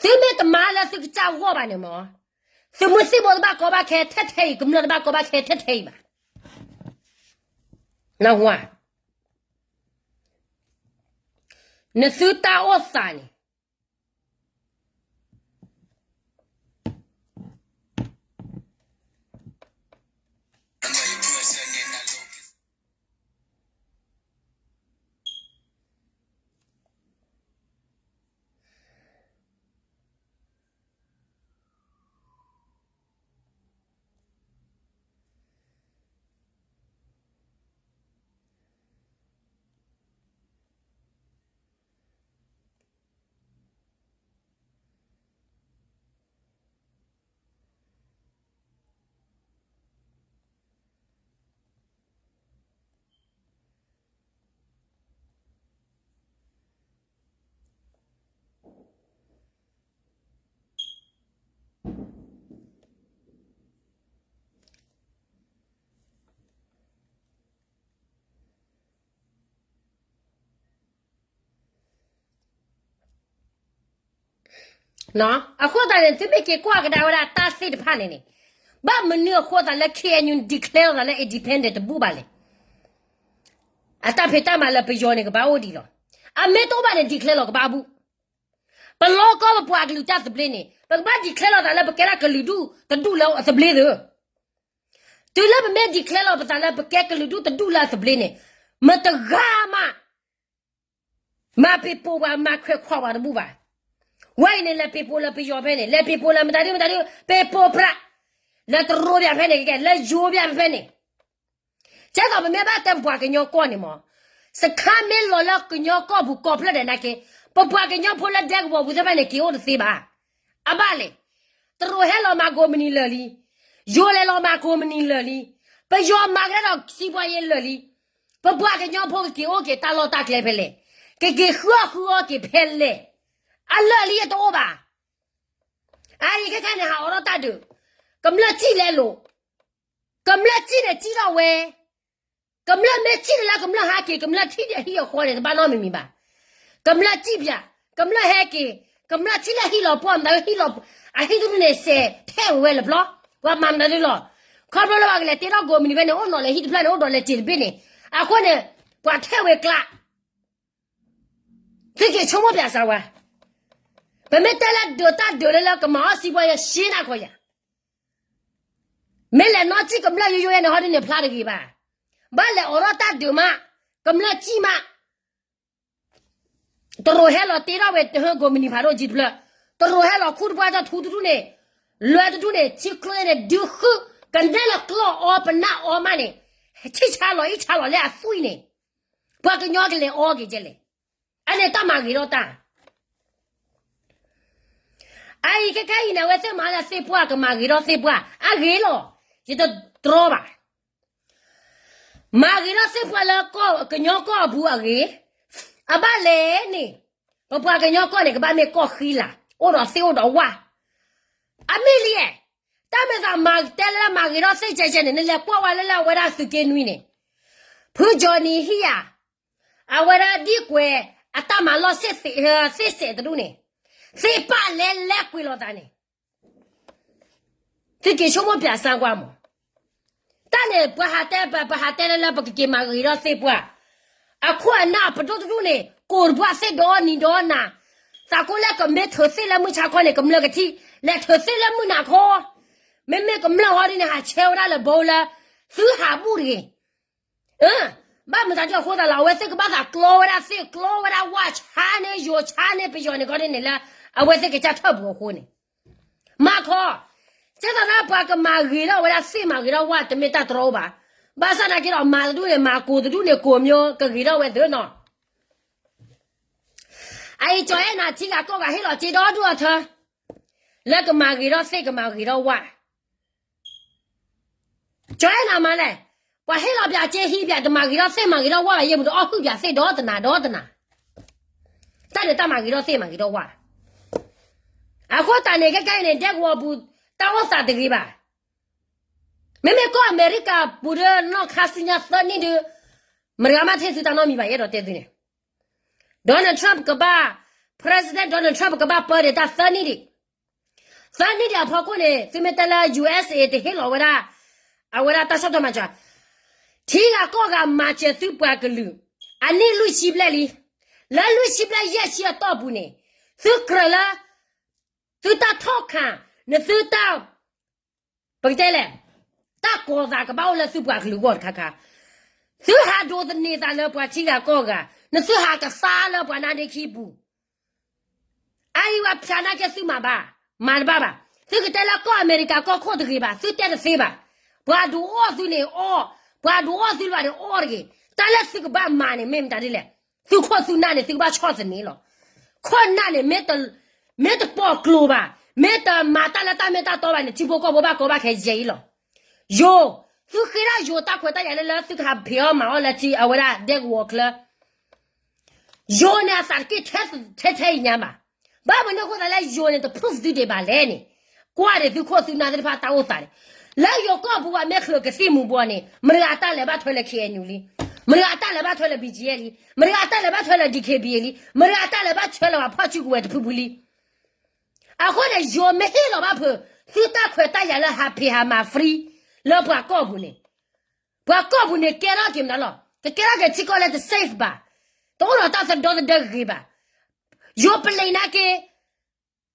သုမ့ၢ်တမၤလၢသုကစၢ်ဂီၢ်ဘၣ်န့ၣ်မး, သုးမုၢ်သံၣ်ဘိတဘၣ်ကီဘၣ်ခဲထဲထဲအံၤ, ကမျၢၢ်တဘၣ်ကီဘၣ်ခဲထဲထဲအံၤဘၣ်. နဝၤ, နသုတၢ်အိၣ်သးန့ၣ် အဃိသတးန့ၣ် သုမ့ၢ်က့ၤကွၢ်ကဒါဝဲဒၣ်တၢ်သ့ၣ်တဖၣ်န့ၣ်န့ၣ်, ဘၣ်မနုၤအဃိသတးလၢ KNU declare လိာ်သးလၢ independent တဘူၣ်ဘၣ်လဲၣ်. အတၢ်ဖံးတၢ်မၤလၢပယီၤန့ၣ် ကဘၣ်အိၣ်ဒံးလီၤ. အမ့ၢ်တအိၣ်ဘၣ်န့ၣ် declare လိာ်ကဘၣ်ဘူၣ်. ပလီၢ်ကီၢ်ပပှၤကလုာ်တၢ်သဘျ့န့ၣ် ပကဘၣ် declare လိာ်သးလၢပကဲဒၣ်ကလုာ်ဒူၣ်တဒူၣ်လၢအသဘျ့သ့ၣ်. တုၤလၢပမ့ၢ် declare လိာ်ပသးလၢပကဲကလုာ်ဒူၣ်တဒူၣ်လၢအသဘျ့န့ၣ်, မတဂၤမး မၤပ့ၤပိာ်ပှၤ မၤခွဲးခွါပှၤတဘူၣ်ဘၣ်. ဝဲအံၤန့ၣ် လဲၤပ့ၤပိာ်လၢပယီၤဖဲန့ၣ်, လဲၤပ့ၤပိာ်လၢမတၤဒုမတၤဒု, ပ့ၤပိာ်ပြး လၢတရိပၠးဖဲန့ၣ်, ကဲ လၢယိၤပၠးဖဲန့ၣ်. ကဲသိးပမ့ၢ်ဘၣ်တဲပပှၤကညီကီၢ်န့ၣ်မး, စခါမ့ၢ်လီၤလၢကညီကီၢ်ပူၤကိးဖျၢၣ်ဒဲးနာ်က့, ပပှၤကညီဖိလၢဒဲကဝီၤပူၤသ့ၣ်တဖၣ်န့ၣ် က့ၤအိၣ်တသ့ဘၣ်. အဘၣ်လဲၣ်, တရိဟဲလီၤမၤကိးမုၢ်နံၤလၢာ်လံ, ယိၤလဲၤလီၤမၤကိးမုၢ်နံၤလၢာ်လံ, ပယီၤမၤကဒါဒီးစံးပှၤယဲလၢာ်လံ. ပပှၤကညီဖိကက့ၤအိၣ်က့ၤတၢ်လီၢ်တၢ်ကျဲဖဲလဲၣ်, ကက့ၤဃုအီၣ်ဃုအီက့ၤဖဲလဲၣ်. အလၢာ်လံအတအိၣ်ဘၣ်. အအံၤခဲခါန့ၣ် ဟးအိးထီၣ်တၢ်ဒုး, ကမျၢၢ်စံၣ်လဲၤလိာ်, ကမျၢၢ်စံၣ်န့ၣ်စံၣ်ထီၣ်ဝဲ, ကမျၢၢ်မ့ၢ်စံၣ်န့ၣ်လၢကမျၢၢ်ဟးက့ၤ ကမျၢၢ်ထံၣ်ဒီးဟံၣ်အဃီန့ၣ် တဘၣ်နီတမံၤမံၤဘၣ်. ကမျၢၢ်စံၣ်ပၠး, ကမျၢၢ်ဟဲက့ၤ, ကမျၢၢ်ထံၣ်လၢဟံၣ်လီၤပှီၢ်မတၤ ဟံၣ်လီၤ, အဟံၣ်တဒူၣ်န့ၣ် စဲးထဲးဝဲလၢပျီ, ပှၤမၤမတၤဒုလီၤ. ခီဖျိလၢပှၤကလဲၤတ့ထီၣ်ကိးမုၢ်နံၤဖဲန့ၣ် အိၣ်နီၤလဲၤဟံၣ်တဖျၢၣ်န့ၣ် အိၣ်ဒီးလဲၤစ့းတဘ့ၣ်န့ၣ်, အဃိန့ၣ် ပှၤထဲးဝဲကျါ သုက့ၤဆိကမိၣ်ပၠးစၢၤဝဲ, ပမ့ၢ်တဲလၢဒုးတၢ်ဒုးလၢလၢကမၤအီၣ်စံးပှၤယဲ ရှင်းတၢ်ခီယၤ, မ့ၢ်လဲၤနီၢ်စံၣ်ကမျၢၢ်ယိယိယဲန့ၣ် ဟီဒ်န့ၣ်ဖျါတဂ့ၤဘၣ်. ဘၣ်လဲၤအိးထီၣ်တၢ်ဒုးမး, ကမျၢၢ်စံၣ်မး, တရိဟဲလီၤတ့ထီၣ်ဝဲ ကိးမုၢ်နံၤဖးဒိၣ်ကံတဖျၢၣ်, တရိဟဲလီၤခူၣ်တပှၢ်ထီၣ်ထူတဒူၣ်န့ၣ်, လွဲတဒူၣ်န့ၣ် ထံကျိန့ၣ် ဒုးဃု, ကနဲလီၤကျီၢ်အီပနၢ်အီမးန့ၣ်, ဆံၣ်ဆါလီၤအံၣ်ဆါလီၤလၢအသွံၣ်န့ၣ်, ပှၤကညီကလဲၤအီက့ၤကဲလဲၣ်. အန့ၣ်တၢ်မၤဂ့ၤထီၣ်တၢ် အအံၤခဲခဲအံၤန့ၣ် အဝဲသ့ၣ်မၤလၢသ့ၣ်ပှၢ်ကမၤဂ့ၤထီၣ်သ့ၣ်ပှၢ် အဂ့ၤလီၤ. ယတတြီဘၣ်. မၤဂ့ၤထီၣ်သ့ၣ်ပှၢ်လၢ ကညီကီၢ်အပူၤအဂ့ၤ, အဘၣ်လဲၣ်န့ၣ်, ပပှၤကညီကီၢ်န့ၣ် ကဘၣ်မ့ၢ်ကီၢ်ဃံလၤ, အိၣ်ဒီးသ့ၣ်အိၣ်ဒီးဝၣ်. အမ့ၢ်လံ, တၢ်မ့ၢ်သးမၤတဲလၢမၤဂ့ၤထီၣ်သ့ၣ်ကဲကဲန့ၣ် နလဲၤကွၢ်ဝဲလၢလၢအဝဲဒၣ်သုးက့နွံန့ၣ်, ဖုကၠီနံၤဟံၣ်ယၤ, အဝဲဒၣ်ဒ်ကွဲးအတၢ်မၤလီၢ်သ့ၣ်စဲးတဒူၣ်န့ၣ်, သ့ၣ်ပာ်လဲၤလဲၤကွံာ်လိာ်သးန့ၣ် သုက့ၤဆိကမိၣ်ပၠးစၢ်ကွၢ်မး. တၢ်န့ၣ် ပှၤဟးတဲ ပှၤဟးတဲလၢလၢပကက့ၤမၤဂ့ၤထီၣ်သ့ၣ်ပှၢ်, အခိၣ်အနၢ်ပဒိၣ်တဒူၣ်န့ၣ် ကိးတပှၢ်သ့ၣ်ဒီနံၤဒီနၤ, သးကိးလၢကမ့ၢ်ထုးသ့ၣ်လၢမုၢ်ဆါခီန့ၣ် ကမျၢၢ်ကထံၣ်, လဲၤထုးသ့ၣ်လၢမုၢ်နၤခီ, မ့မ့ၢ်ကမျၢၢ်ဟီဒ်န့ၣ် ဟးဆဲဝဲဒၣ်လၢဘိလၢ သုဟးဘူၣ်တဂ့ၤ ဘၣ်မတၤဒ်အဃိသတးလီၤ အဝဲသ့ၣ်ကဘၣ်သးကျီဝဲဒၣ်သ့ၣ် ကျီဝဲဒၣ်ဝၣ်ဆါန့ၢ်ယိၤဆါန့ၢ်ပယီၤန့ၣ်ခီဒ်န့ၣ်လၢ အဝဲသ့ၣ်ကစၢ်ထၢၣ်ပူၤအဃိန့ၣ်, မၤခီ, ကဲသးဒၣ်ပှၤကမၤဂ့ၤထီၣ်ဝဲဒၣ်သ့ၣ်မၤဂ့ၤထီၣ်ဝၣ်တမ့ၢ်တၢ်တြီအိၣ်ဘၣ်, ဘၣ်ဆၣ်သနာ်က့ဒီးမၤတဒူၣ်န့ၣ် မၤကိးတဒူၣ်န့ၣ် ကိးမၠိကဂ့ၤထီၣ်ဝဲသ့နီၤ. အအံၤကၠီၤအဲၣ်နၤထံဂၤကီၢ်ဂၤဟ့ၣ်လီၤစ့ဒီဒူၣ်အထၢ လၢကမၤဂ့ၤထီၣ်သ့ၣ်ကမၤဂ့ၤထီၣ်ဝၣ် ကၠီၤအဲၣ်နၤမၤလဲၣ်, ပှၤဟ့ၣ်လီၤပၠးစ့ဟံးပၠးတမၤဂ့ၤထီၣ်သ့ၣ်မၤဂ့ၤထီၣ်ဝၣ်ဘၣ် ယဲၢ်ပူၤတအီၣ်ဟုၣ်ပၠးသ့ၣ်ဒီတနၤဒီတနၤ, တၢ်န့ၣ်တၢ်မၤဂ့ၤထီၣ်သ့ၣ်မၤဂ့ၤထီၣ်ဝၣ်, အဃိသတးန့ၣ် ခဲခဲအံၤန့ၣ် ဒဲကဝီၤပူၤ တၢ်အိၣ်သးတဂ့ၤဘၣ်. မ့မ့ၢ်ကီၢ်အမဲရကၤပူၤဒီးနီၢ်ခါဆူညါသၢနံၣ်ဒီး မတၤဂၤမ့ၢ်တဟ့ၣ်သုတၢ်နီတမံၤဘၣ် ယအဲၣ်ဒိးတဲသုန့ၣ် Donald Trump ကဘၣ်, President Donald Trump ကဘၣ်ပၢဒံးတၢ်သၢနံၣ်ဒံး, သၢနံၣ်ဒံးအဖီခိၣ်န့ၣ် သုမ့ၢ်တဲလၢ USA တဟ့ၣ်လီၤဝဲဒၣ် အဝဲဒၣ်တၢ်ဆီၣ်ထွဲမၤစၢၤ, ထံဂၤကီၢ်ဂၤမၤစၢၤသုပှၤကလုာ် အနံၣ်လွံၢ်ဆံဘျဲၣ်လံ, လၢလွံၢ်ဆံဘျဲၣ်ယဲၢ်ဆံအတီၢ်ပူၤန့ၣ် သုကြၢးလၢ သုတၢ်ထီၣ်ခး နသုတၢ် ပကတဲလဲၣ်, တၢ်ကီၤသးကဘၣ်အိၣ်လၢသုပှၤကလုာ်အဂီၢ်တခါခါ, သုဟးဒိးသန့ၤသးလၢပှၤထံဂၤကီၢ်ဂၤ, နသုဟးကသါလၢပှၤနါဒ့ခံပူၤ, အအံၤဝဲဖျါနာ်က့သုမၤဘၣ်, မၤတဘၣ်ဘၣ်, သုကတဲလၢကီၢ်အမဲရကၤကီၢ်ခိၣ်တဂ့ၤဘၣ် သုတဲတသ့ဘၣ်, ပှၤဒုးအီၣ်သုန့ၣ်အီၣ်, ပှၤဒုးအီၣ်သုလၢၤဘၣ်န့ၣ်အီၣ်တဂ့ၤ, တၢ်လၢသုကဘၣ်မၤန့ၣ် မ့ၢ်မတၤဒ်လဲၣ်, သုခိၣ်သုနၢ်န့ၣ် သုကဘၣ်ဆီၣ်သနံးလီၤ. ခိၣ်နၢ်န့ၣ် မ့ၢ်တပိာ်ကျိၤဘၣ်, မ့ၢ်တမၤတၢ်လၢတၢ်မ့ၢ်တၢ်တီဘၣ်န့ၣ် ထံဖိကီၢ်ဖိဘၣ်ကီဘၣ်ခဲယဲၢ်အံၤလီၤ. ယိၤ, သုဃ့ဒၣ်ယိၤတၢ်ခွဲးတၢ်ယာ်လၢလၢသုကဟးဖံးအီၣ်မၤအီၣ်လၢထံအဝဲဒၣ်ဒဲကဝီၤချၢ ယိၤန့ၣ်အသးတက့ၢ်ထဲထဲအံၤညါဘၣ်. ဘၣ်မနုၤအဃိသတးလၢယိၤန့ၣ် တ proof သုဒံးဘၣ်လဲၣ်န့ၣ်, ကွၢ်ဒီးသုခိၣ်သုနၢ်သ့ၣ်တဖၣ်တၢ်အိၣ်သးန့ၣ်, လၢယိၤကီၢ်ပူၤဘၣ်မ့ၢ်ချုးကသံၣ်မူၤဘှီးန့ၣ် မတၤဂၤအတၢ်လဲၤဘၣ်ထွဲလၢ K N U လံ, မတၤဂၤအတၢ်လဲၤဘၣ်ထွဲလၢ B G F လံ, မတၤဂၤအတၢ်လဲၤဘၣ်ထွဲလၢ D K B A လံ, မတၤဂၤအတၢ်လဲၤဘၣ်ထွဲလၢပှၤဖီၣ်စုကဝဲၤတဖုဖုလံ. အဃိန့ၣ် ယိၤမ့ၢ်ဟ့ၣ်လီၤဘၣ်ဖုး သုတၢ်ခွဲးတၢ်ယာ်လၢဟးဖံးဟးမၤ free လၢပှၤကီၢ်ပူၤန့ၣ်, ပှၤကီၢ်ပူၤန့ၣ် ကဲထီၣ်က့ၤမတၤလီၤ, ကကဲထီၣ်က့ၤထံကီၢ်လၢတ safe ဘၣ်, တအိၣ်ဒီးတၢ်သဒီသဒၢဂ့ၤဘၣ်. ယိၤပလံးနာ်က့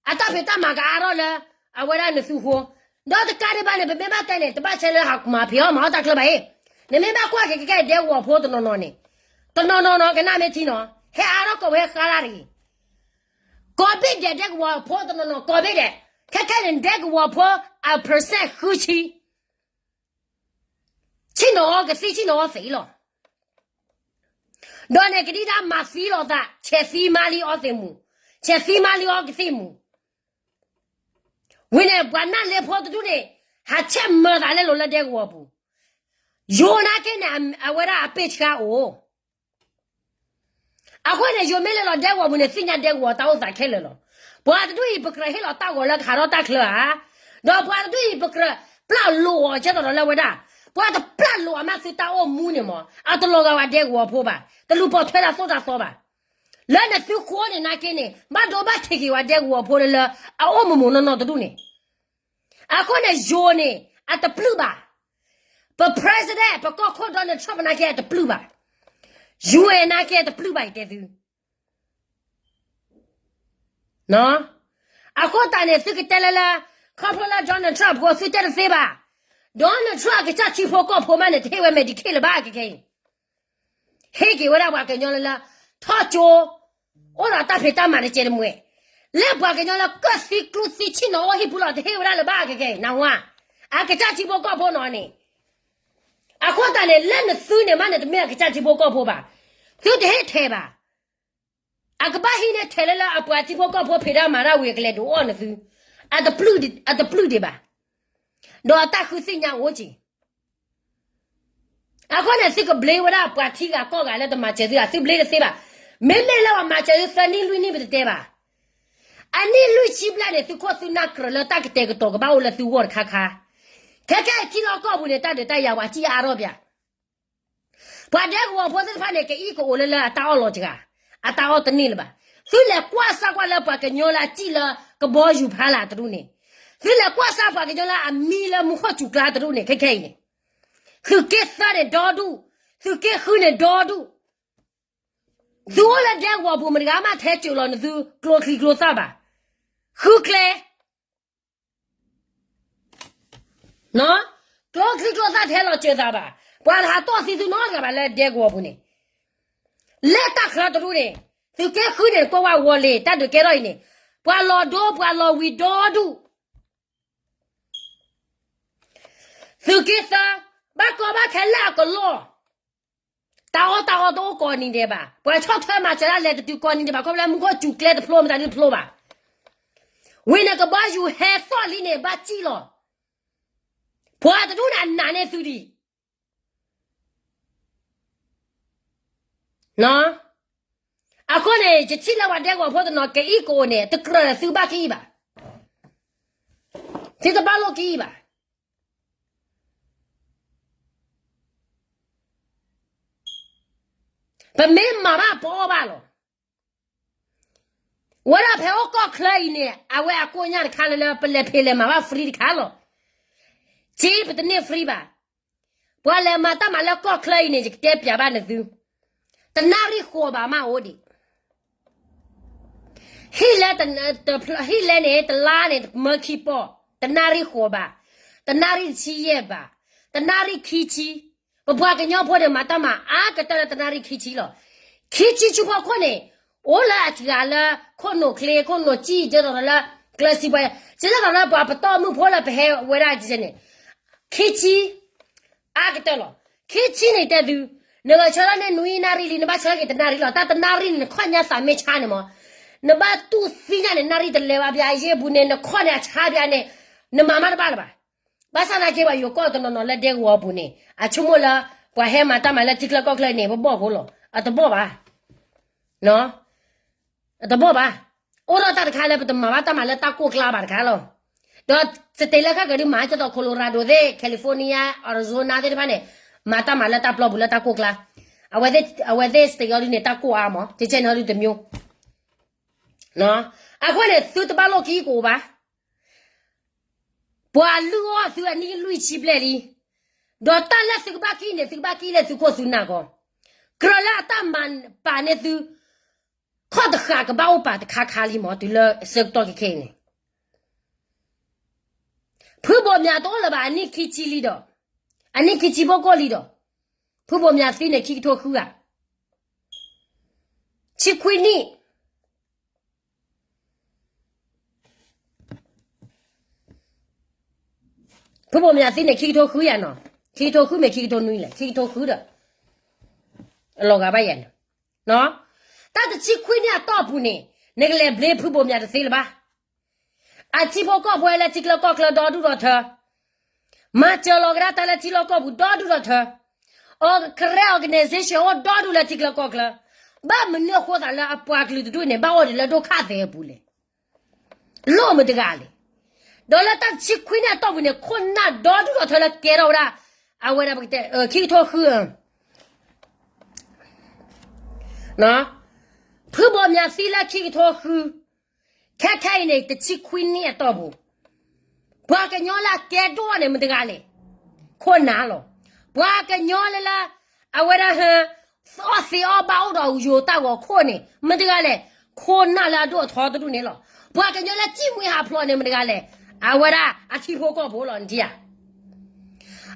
အတၢ်ဖံးတၢ်မၤကအါထီၣ်လၢ အဝဲဒၣ်နသုဃိ, ဒီးတကးဒံးဘၣ်န့ၣ် ပမ့ၢ်ဘၣ်တဲန့ၣ် တဘၣ်ဆဲးလၢဟးမၤဖံးအီၣ်မၤအီၣ်တၢ်ချၢဘၣ်အံၤ, နမ့ၢ်ဘၣ်ကွၢ်က့ၤကကဲဒဲကဝီၤဖိတနီၤနီၤန့ၣ်, တနီၤနီၤနီၤ ကနၣ်မ့ၢ်ထံနီၤ ဟဲအါထီၣ်ကိးဝဲဟဲဃါလၢ်တဂ့ၤ ကိးဘ့ၣ်ဒဲးဒဲကဝီၤဖိတနီၤနီၤ ကိးဘ့ၣ်ဒဲး, ခဲခဲန့ၣ် ဒဲကဝီၤဖိအ percent ဃုဆံ ဆ့ၣ်နီၤအီကသံၣ်ဆ့ၣ်နီၤအီသံးလီၤ. ဒီးန့ၣ် ကဒံဒါမၤသံလိာ်သး ဆဲးသံမါလံအီသံးမူၤ, ဆဲးသံမါလံအီကသံၣ်မူၤ, ဝံၤန့ၣ် ပှၤနၢ်လ့ဖိတဒူၣ်န့ၣ် ဟးဆဲးမၢသးလဲလိာ်လၢဒဲကဝီၤပူၤ, ယိၤနာ်က့န့ၣ် အဝဲဒၣ်အပ့ၢ်ဆှါအိၣ် အဃိန့ၣ် ယိၤမ့ၢ်လဲၤလီၤဒဲကဝီၤပူၤန့ၣ် သ့ၣ်ညါဒဲကဝီၤတၢ်အိၣ်သးခဲလၢာ်လီၤ. ပှၤတဒူၣ်အံၤ ပကြၢးဟ့ၣ်လီၤတၢ်ဂီၤလၢကဟးထီၣ်တၢ်ချၢဧါ, ဒီးပှၤတဒူၣ်အံၤ ပကြၢးပျၢ်လိာ်အီၤကဲသိးဒီးလၢဝဲဒၣ်, ပှၤတပျၢ်လိာ်အမးသုတၢ်အိၣ်မူန့ၣ်မး အတလီၤဂာ်ဝဲဒဲကဝီၤဖိဘၣ်, တလူၤပိာ်ထွဲဒၣ်သိၣ်တၢ်သီဘၣ်. လၢနသုဃိန့ၣ်နာ်က့န့ၣ် ဘၣ်ဒိဘၣ်ထံးက့ၤဝဲဒဲကဝီၤဖိလၢလၢ အအိၣ်မုာ်မုာ်နီၢ်နီၢ်တဒူၣ်န့ၣ် အဃိန့ၣ် ယိၤန့ၣ် အတပျုၢ်ဘၣ်. ပ president ပကီၢ်ခိၣ် Donald Trump နာ်က့အတပျုၢ်ဘၣ်. ယိၤနာ်က့အတပျုၢ်ဘၣ် ယတဲသု. အဃိသတးန့ၣ် သုကတဲလၢလၢ ခီဖျိလၢ Donald Trump အဃိ သုတဲတသ့ဘၣ်. Donald Trump အကစၢ်ထံဖိကီၢ်ဖိမးန့ၣ် တဟ့ၣ်ဝဲ Medicaid လၢၤဘၣ်ကကဲအံၤ ဟ့ၣ်က့ၤဝဲဒၣ်ပှၤကညီလၢလၢ ထီၣ်ကၠိ အိၣ်ဒီးတၢ်ဖံးတၢ်မၤတကဲတမှဲၤ, လၢပှၤကညီလၢကၢၣ်သံကျူသံဆ့ၣ်နီၤအီဟံၣ်ပူၤလီၤ တဟ့ၣ်ဝဲဒၣ်လၢၤဘၣ်ကကဲအံၤ နၢ်ဟူဧါ. အကစၢ်ထံဖိကီၢ်ဖိနီၤန့ၣ်, အဃိသတးန့ၣ် လၢနသုန့ၣ်မးန့ၣ် တမ့ၢ်အကစၢ်ထံဖိကီၢ်ဖိဘၣ်, သုတဟ့ၣ်ထဲးဘၣ်. အကဘၣ်ဟံးန့ၢ်ထဲးလၢလၢအပှၤထံဖိကီၢ်ဖိဖံးတၢ်မၤတၢ်ဝံၤအကလဲၤဒုးအီၣ်နသု, အတပျုၢ်ဒံးဘၣ်, ဒီးအတၢ်ဃုသ့ၣ်ညါအိၣ်က့ၤ. အဃိန့ၣ် သုကဘျ့ဝဲဒၣ်ပှၤထံဂၤကီၢ်ဂၤလၢတမၤစၢၤသုဧါ, သုဘျ့တသ့ဘၣ်. မ့မ့ၢ်လၢပှၤမၤစၢၤသုသၢနံၣ်လွံၢ်နံၣ်ပတတဲဘၣ်. အနံၣ်လွံၢ်ဆံဘျဲၣ်န့ၣ် သုခိၣ်သုနၢ်ကြၢးလၢတၢ်ကတဲာ်ကတီၤကဘၣ်အိၣ်လၢသုဂီၢ်တခါခါ. ခဲခဲအံၤထံလီၢ်ကီၢ်ပူၤန့ၣ် တၢ်ဒုးတၢ်ယၤဝဲအစံၣ်အါထီၣ်ပၠး ပှၤဒဲကဝီၤဖိသ့ၣ်တဖၣ်န့ၣ် ကအံၣ်ကအိၣ်လၢလၢအတၢ်အီၣ်လီၤတဂၤ, အတၢ်အီၣ်တန့ၢ်လၢၤဘၣ်. သုလဲၤကွၢ်စၢ်ကွၢ်လၢပှၤကညီလၢအစံၣ်လၢကဘီယူၤဖးလၢ်တရူးန့ၣ်, သုလဲၤကွၢ်စၢ်ပှၤကညီလၢအမံလၢမူခိၣ်စူၤကျါတရူးန့ၣ် ခဲခဲအံၤန့ၣ်, သုးက့သၢန့ၣ်ဒီဒူၣ်, သုးက့ဃုန့ၣ်ဒီဒူၣ်, သုအိၣ်လၢဒဲကဝီၤပူၤမတၤတဂၤမးထဲစၢၤလီၤနသုကျိချံကျိသၣ်ဘၣ်. ဃုကျဲ ကျိချံကျိသၣ်ထဲလီၤစၢၤသးဘၣ်. ပှၤတဟးတီၢ်သံသုနီတဂၤဘၣ်လၢဒဲကဝီၤပူၤန့ၣ်, လၢတၢ်ချၢတရူးန့ၣ်, သုးက့ဃုန့ၣ် ကွၢ်ဝဲဝီၤလ့ၤ တၢ်ဒုးကဲထီၣ်အံၤန့ၣ်, ပှၤလီၤဒိ ပှၤလီၤဝံၤဒီဒူၣ် သုးက့သၢ, ဘၣ်ကီဘၣ်ခဲလၢအကလီၢ်, တၢ်အီၣ်တၢ်အီတအိၣ်ကိးနံၤဒဲးဘၣ်. ပှၤဆီၣ်ထွဲမၤစၢၤတၢ်လဲၤတတုၤကိးနံၤဒဲးဘၣ် ခီဖျိလၢမူခိၣ်စူၤကျဲတဖျိ မတၤဒုတဖျိဘၣ်. ဝံၤန့ၣ်ကဘီယူၤဟဲသီၣ်လံန့ၣ် ဘၣ်စံၣ်လီၤ. ပှၤတဒူၣ်န့ၣ်အနးန့ၢ်သုဒံး အဃိန့ၣ် ယထံၣ်လၢပှၤဒဲကဝီၤဖိတနီၤကအံၣ်ကအိၣ်န့ၣ် တကြၢးသုဘၣ်ကအံၣ်ဘၣ်, သုတဘၣ်လိၣ်ကအံၣ်ဘၣ်. ပမ့ၢ်မၤဘၣ်ပအီၣ်ဘၣ်လီၤ. ဝဲဒၣ်ဖဲအိၣ်ကီၢ်ချၢအံၤန့ၣ် အဝဲအကိညၣ်တခါလၢလၢပလဲၤဖံးလဲၤမၤဘၣ် free တခါလီၤ. စ့ပတန့ၢ် free ဘၣ်. ပှၤလဲၤမၤတၢ်မၤလၢကီၢ်ချၢအံၤန့ၣ် ယကတဲပၠးဘၣ်နသု, တနၣ်ရံၣ်ဃိးဘးမးအိၣ်ဒံး ဟံၣ်လဲ, ဟံၣ်လဲန့ၣ် တလါန့ၣ် မၢခံပီၢ်, တနၣ်ရံၣ်ဃိးဘး, တနၣ်ရံၣ်တဆံယဲၢ်ဘး, တနၣ်ရံၣ်ခံဆံ, ပပှၤကညီဖိန့ၣ် မၤတၢ်မၤအါကတၢၢ်လၢတနၣ်ရံၣ်ခံဆံလီၤ. ခံဆံဆူဖီခိၣ်န့ၣ် အိၣ်လၢအစှၤလၢ ခိၣ်နူာ်ချ့ ခိၣ်နူာ်စံၣ် ဒ်သိးလၢ ကျဲစံးပှဲၤ ဒ်သိးလၢပှၤပတီၢ်မုၢ်ဖိလၢပဟဲဝဲဒၣ်န့ၣ် ခံဆံ အါကတၢၢ်လီၤ. ခံဆံန့ၣ်တဲသု, နဂဲၤဆၢထၢၣ်န့ၢ်နွံနၣ်ရံၣ်လံ နဘၣ်ဆၢထၢၣ်က့ၤတနၣ်ရံၣ်လီၤ. တၢ်တနၣ်ရံၣ်န့ၣ် နခီၣ်ညါသးမ့ၢ်ဆါန့ၣ်မး, နဘၣ်တူၢ်သံညါန့ၣ် နၣ်ရံၣ်တလဲၤဘၣ်ဘၣ်အယ့ၢ်ပူၤန့ၣ် နခီၣ်န့ၣ်အဆါဘၣ်န့ၣ် နမၤမးတဘၣ်လၢၤဘၣ်. ဘၣ်ဆၣ်သနာ်က့ ပှၤယိၤကီၢ်တနီၤနီၤလၢဒဲကဝီၤပူၤန့ၣ် အဆိကမိၣ်လၢ ပှၤဟဲမၤတၢ်မၤလၢထံချၢကီၢ်ချၢန့ၣ် ပဘီၣ်ဖိလီၤ. အတဘီၣ်ဘၣ်. အတဘီၣ်ဘၣ်. အိၣ်ထီၣ်တၢ်တခါလၢပတမၤဘၣ်တၢ်မၤလၢတၢ်ကိၢ်ကျါဘၣ်တခါလီၤ. ဒီး state လၢခဲကဒုးမၤ ဒ်သိး Colorado သ့ၣ် California, Arizona သ့ၣ်တဖၣ်န့ၣ် မၤတၢ်မၤလၢတၢ်ပျီပူၤလၢတၢ်ကိၢ်ကျါ. အဝဲသ့ၣ် အဝဲသ့ၣ် state အီၤဒုန့ၣ် တၢ်ကိၢ်အါမး ကဲကဲန့ၣ်အီၤဒုတမျိုး. အဃိန့ၣ် သုတဘၣ်လိၣ်ကအံၣ်ကအိၣ်ဘၣ်. ပှၤလုၢ်အီၣ်သုအနံၣ်လွံၢ်ဆံဘျဲၣ်လံ. ဒီးတၢ်လၢသုကဘၣ်ကံၣ်န့ၣ် သုကဘၣ်ကံၣ်လၢသုခိၣ်သုနၢ်ကီၢ်, ကြၢးလၢအတၢ်မၤပာ်န့ၢ်သု ခီၣ်တဃာ်ကဘၣ်အိၣ်ပာ်တခါခါလံမး တုၤလၢဆၢကတီၢ်ခဲခဲအံၤန့ၣ် ဖုဘိးမၠးတအိၣ်လၢၤဘၣ် အနံၣ်ခံဆံလံဒီး, အနံၣ်ခံဆံဘိၣ်ကိၣ်လံဒီး, ဖုဘိးမၠးသံန့ၣ် ခံကထိဃုဂၤ, ဆံခွံနံၣ် ဖုဘိးမၠးသံန့ၣ် ခံကထိဃုယၤနီၤ, ခံကထိဃုမ့ၢ်ခံကထိနွံလဲၣ်, ခံကထိဃုဒီး အလီၤဂာ်ဘၣ်ယၤန့ၣ်, တၢ်တဆံခွံနံၣ်အတီၢ်ပူၤန့ၣ် နကလဲၤဘျ့ဖုဘိးမၠးတသ့လၢၤဘၣ်. အထံဖိကီၢ်ဖိလၢထံချၢကီၢ်ချၢဒီဒူၣ်ဒီထၢ, မၤစၢၤလီၤကဒါတၢ်လၢထံလီၢ်ကီၢ်ပူၤဒီဒူၣ်ဒီထၢ, အကရဲ organization အိၣ်ဒီဒူၣ်လၢထံချၢကီၢ်ချၢ, ဘၣ်မနုၤအဃိသးလၢအပှၤကလုာ်တဒူၣ်န့ၣ် ဘၣ်အိၣ်ဒံးလၢဒိၣ်ခၣ်သဲအပူၤလဲၣ်. လိၣ်မတၤတဂၤလဲၣ်. ဒီးလၢတၢ်တဆံခွံနံၣ်အတီၢ်ပူၤန့ၣ် ခိၣ်နၢ်ဒီဒူၣ်ဒီထၢလၢကဲထီၣ်ဝဲဒၣ် အဝဲဒၣ်ပကတဲ ခံကထိဃု ဖုဘိးမၠးသံလၢခံကထိဃု, ခဲခဲအံၤန့ၣ် တဆံခွံနံၣ်အတီၢ်ပူၤ, ပှၤကညီလၢအကဲဒိၣ်န့ၣ်မတၤတဂၤလဲၣ်, ခိၣ်နၢ်လီၤ. ပှၤကညီလၢလၢ အဝဲဒၣ်ဟဲ အီၣ်သ့အီၣ်ဘၣ်အိၣ်ဒီးယိၤတၢ်ဂီၤခိၣ်န့ၣ် မတၤတဂၤလဲၣ်, ခိၣ်နၢ်လၢအဒိၣ်အထီတဒူၣ်န့ၣ်လီၤ. ပှၤကညီလၢစံၣ်မှံဟးဖျိးန့ၣ်မတၤတဂၤလဲၣ်, အဝဲဒၣ်အထံဖိကီၢ်ဖိလီၤ နထံၣ်ဧါ.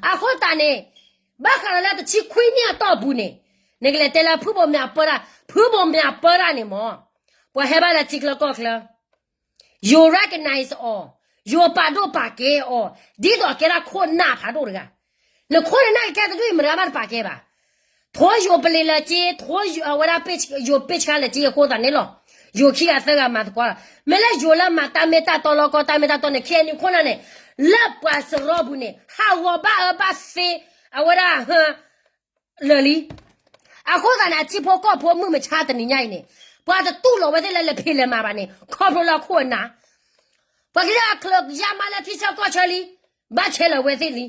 အဃိသတးန့ၣ် ဘၣ်ဃးဒီးလၢတဆံခွံနံၣ်အတီၢ်ပူၤန့ၣ် နကလဲၤတဲလၢဖုဘိးမၠးပၢတၢ်, ဖုဘိးမၠးပၢတၢ်န့ၣ်မ့ၢ် ပှၤဟဲဘၣ်လၢထံချၢကီၢ်ချၢ ယိၤ recognize အီၤ, ယိၤပာ်ဒိၣ်ပာ်ကဲအီၤ, ဒ်သိးအကဲဒၣ်ခိၣ်နၢ်ဖးဒိၣ်တဂၤ. နခိၣ်နၢ်ကကဲတဒူၣ်အံၤ မတၤတဂၤဘၣ်တပာ်ကဲဘၣ်. ထိယိၤပလံၤလၢက့, ထိအဝဲဒၣ်ယိၤပ့ဆှါလၢက့အဃိသတးန့ၣ်လီၤ. ယိၤခံဂၤသၢဂၤမၤသကိးလီၤ. မ့ၢ်လၢယိၤလၢမၤတၢ်မ့ၢ်တၢ်တီလီၤကီတၢ်မ့ၢ်တၢ်တီန့ၣ် ခဲအံၤန့ၣ်ခိၣ်နၢ်န့ၣ် လၢပှၤစရီပူၤန့ၣ် ဟးဂီၤဘၣ်အၢဘၣ်သီ အဝဲဒၣ်ဟ လၢာ်လံ. အဃိသတးန့ၣ် အထံဖိကီၢ်ဖိမုၢ်မဆါတနံၤညါအံၤန့ၣ် ပှၤတတူၢ်လိာ်ဝဲသ့ၣ်လၢလဲၤဖံးလဲၤမၤဘၣ်န့ၣ် ခီဖျိလၢအခိၣ်အနၢ် ပှၤကညီအချၢယါမါလၢထံဆၢကီၢ်ဆၢလံ ဘၣ်ဆဲးလၢာ်ဝဲသ့ၣ်လံ.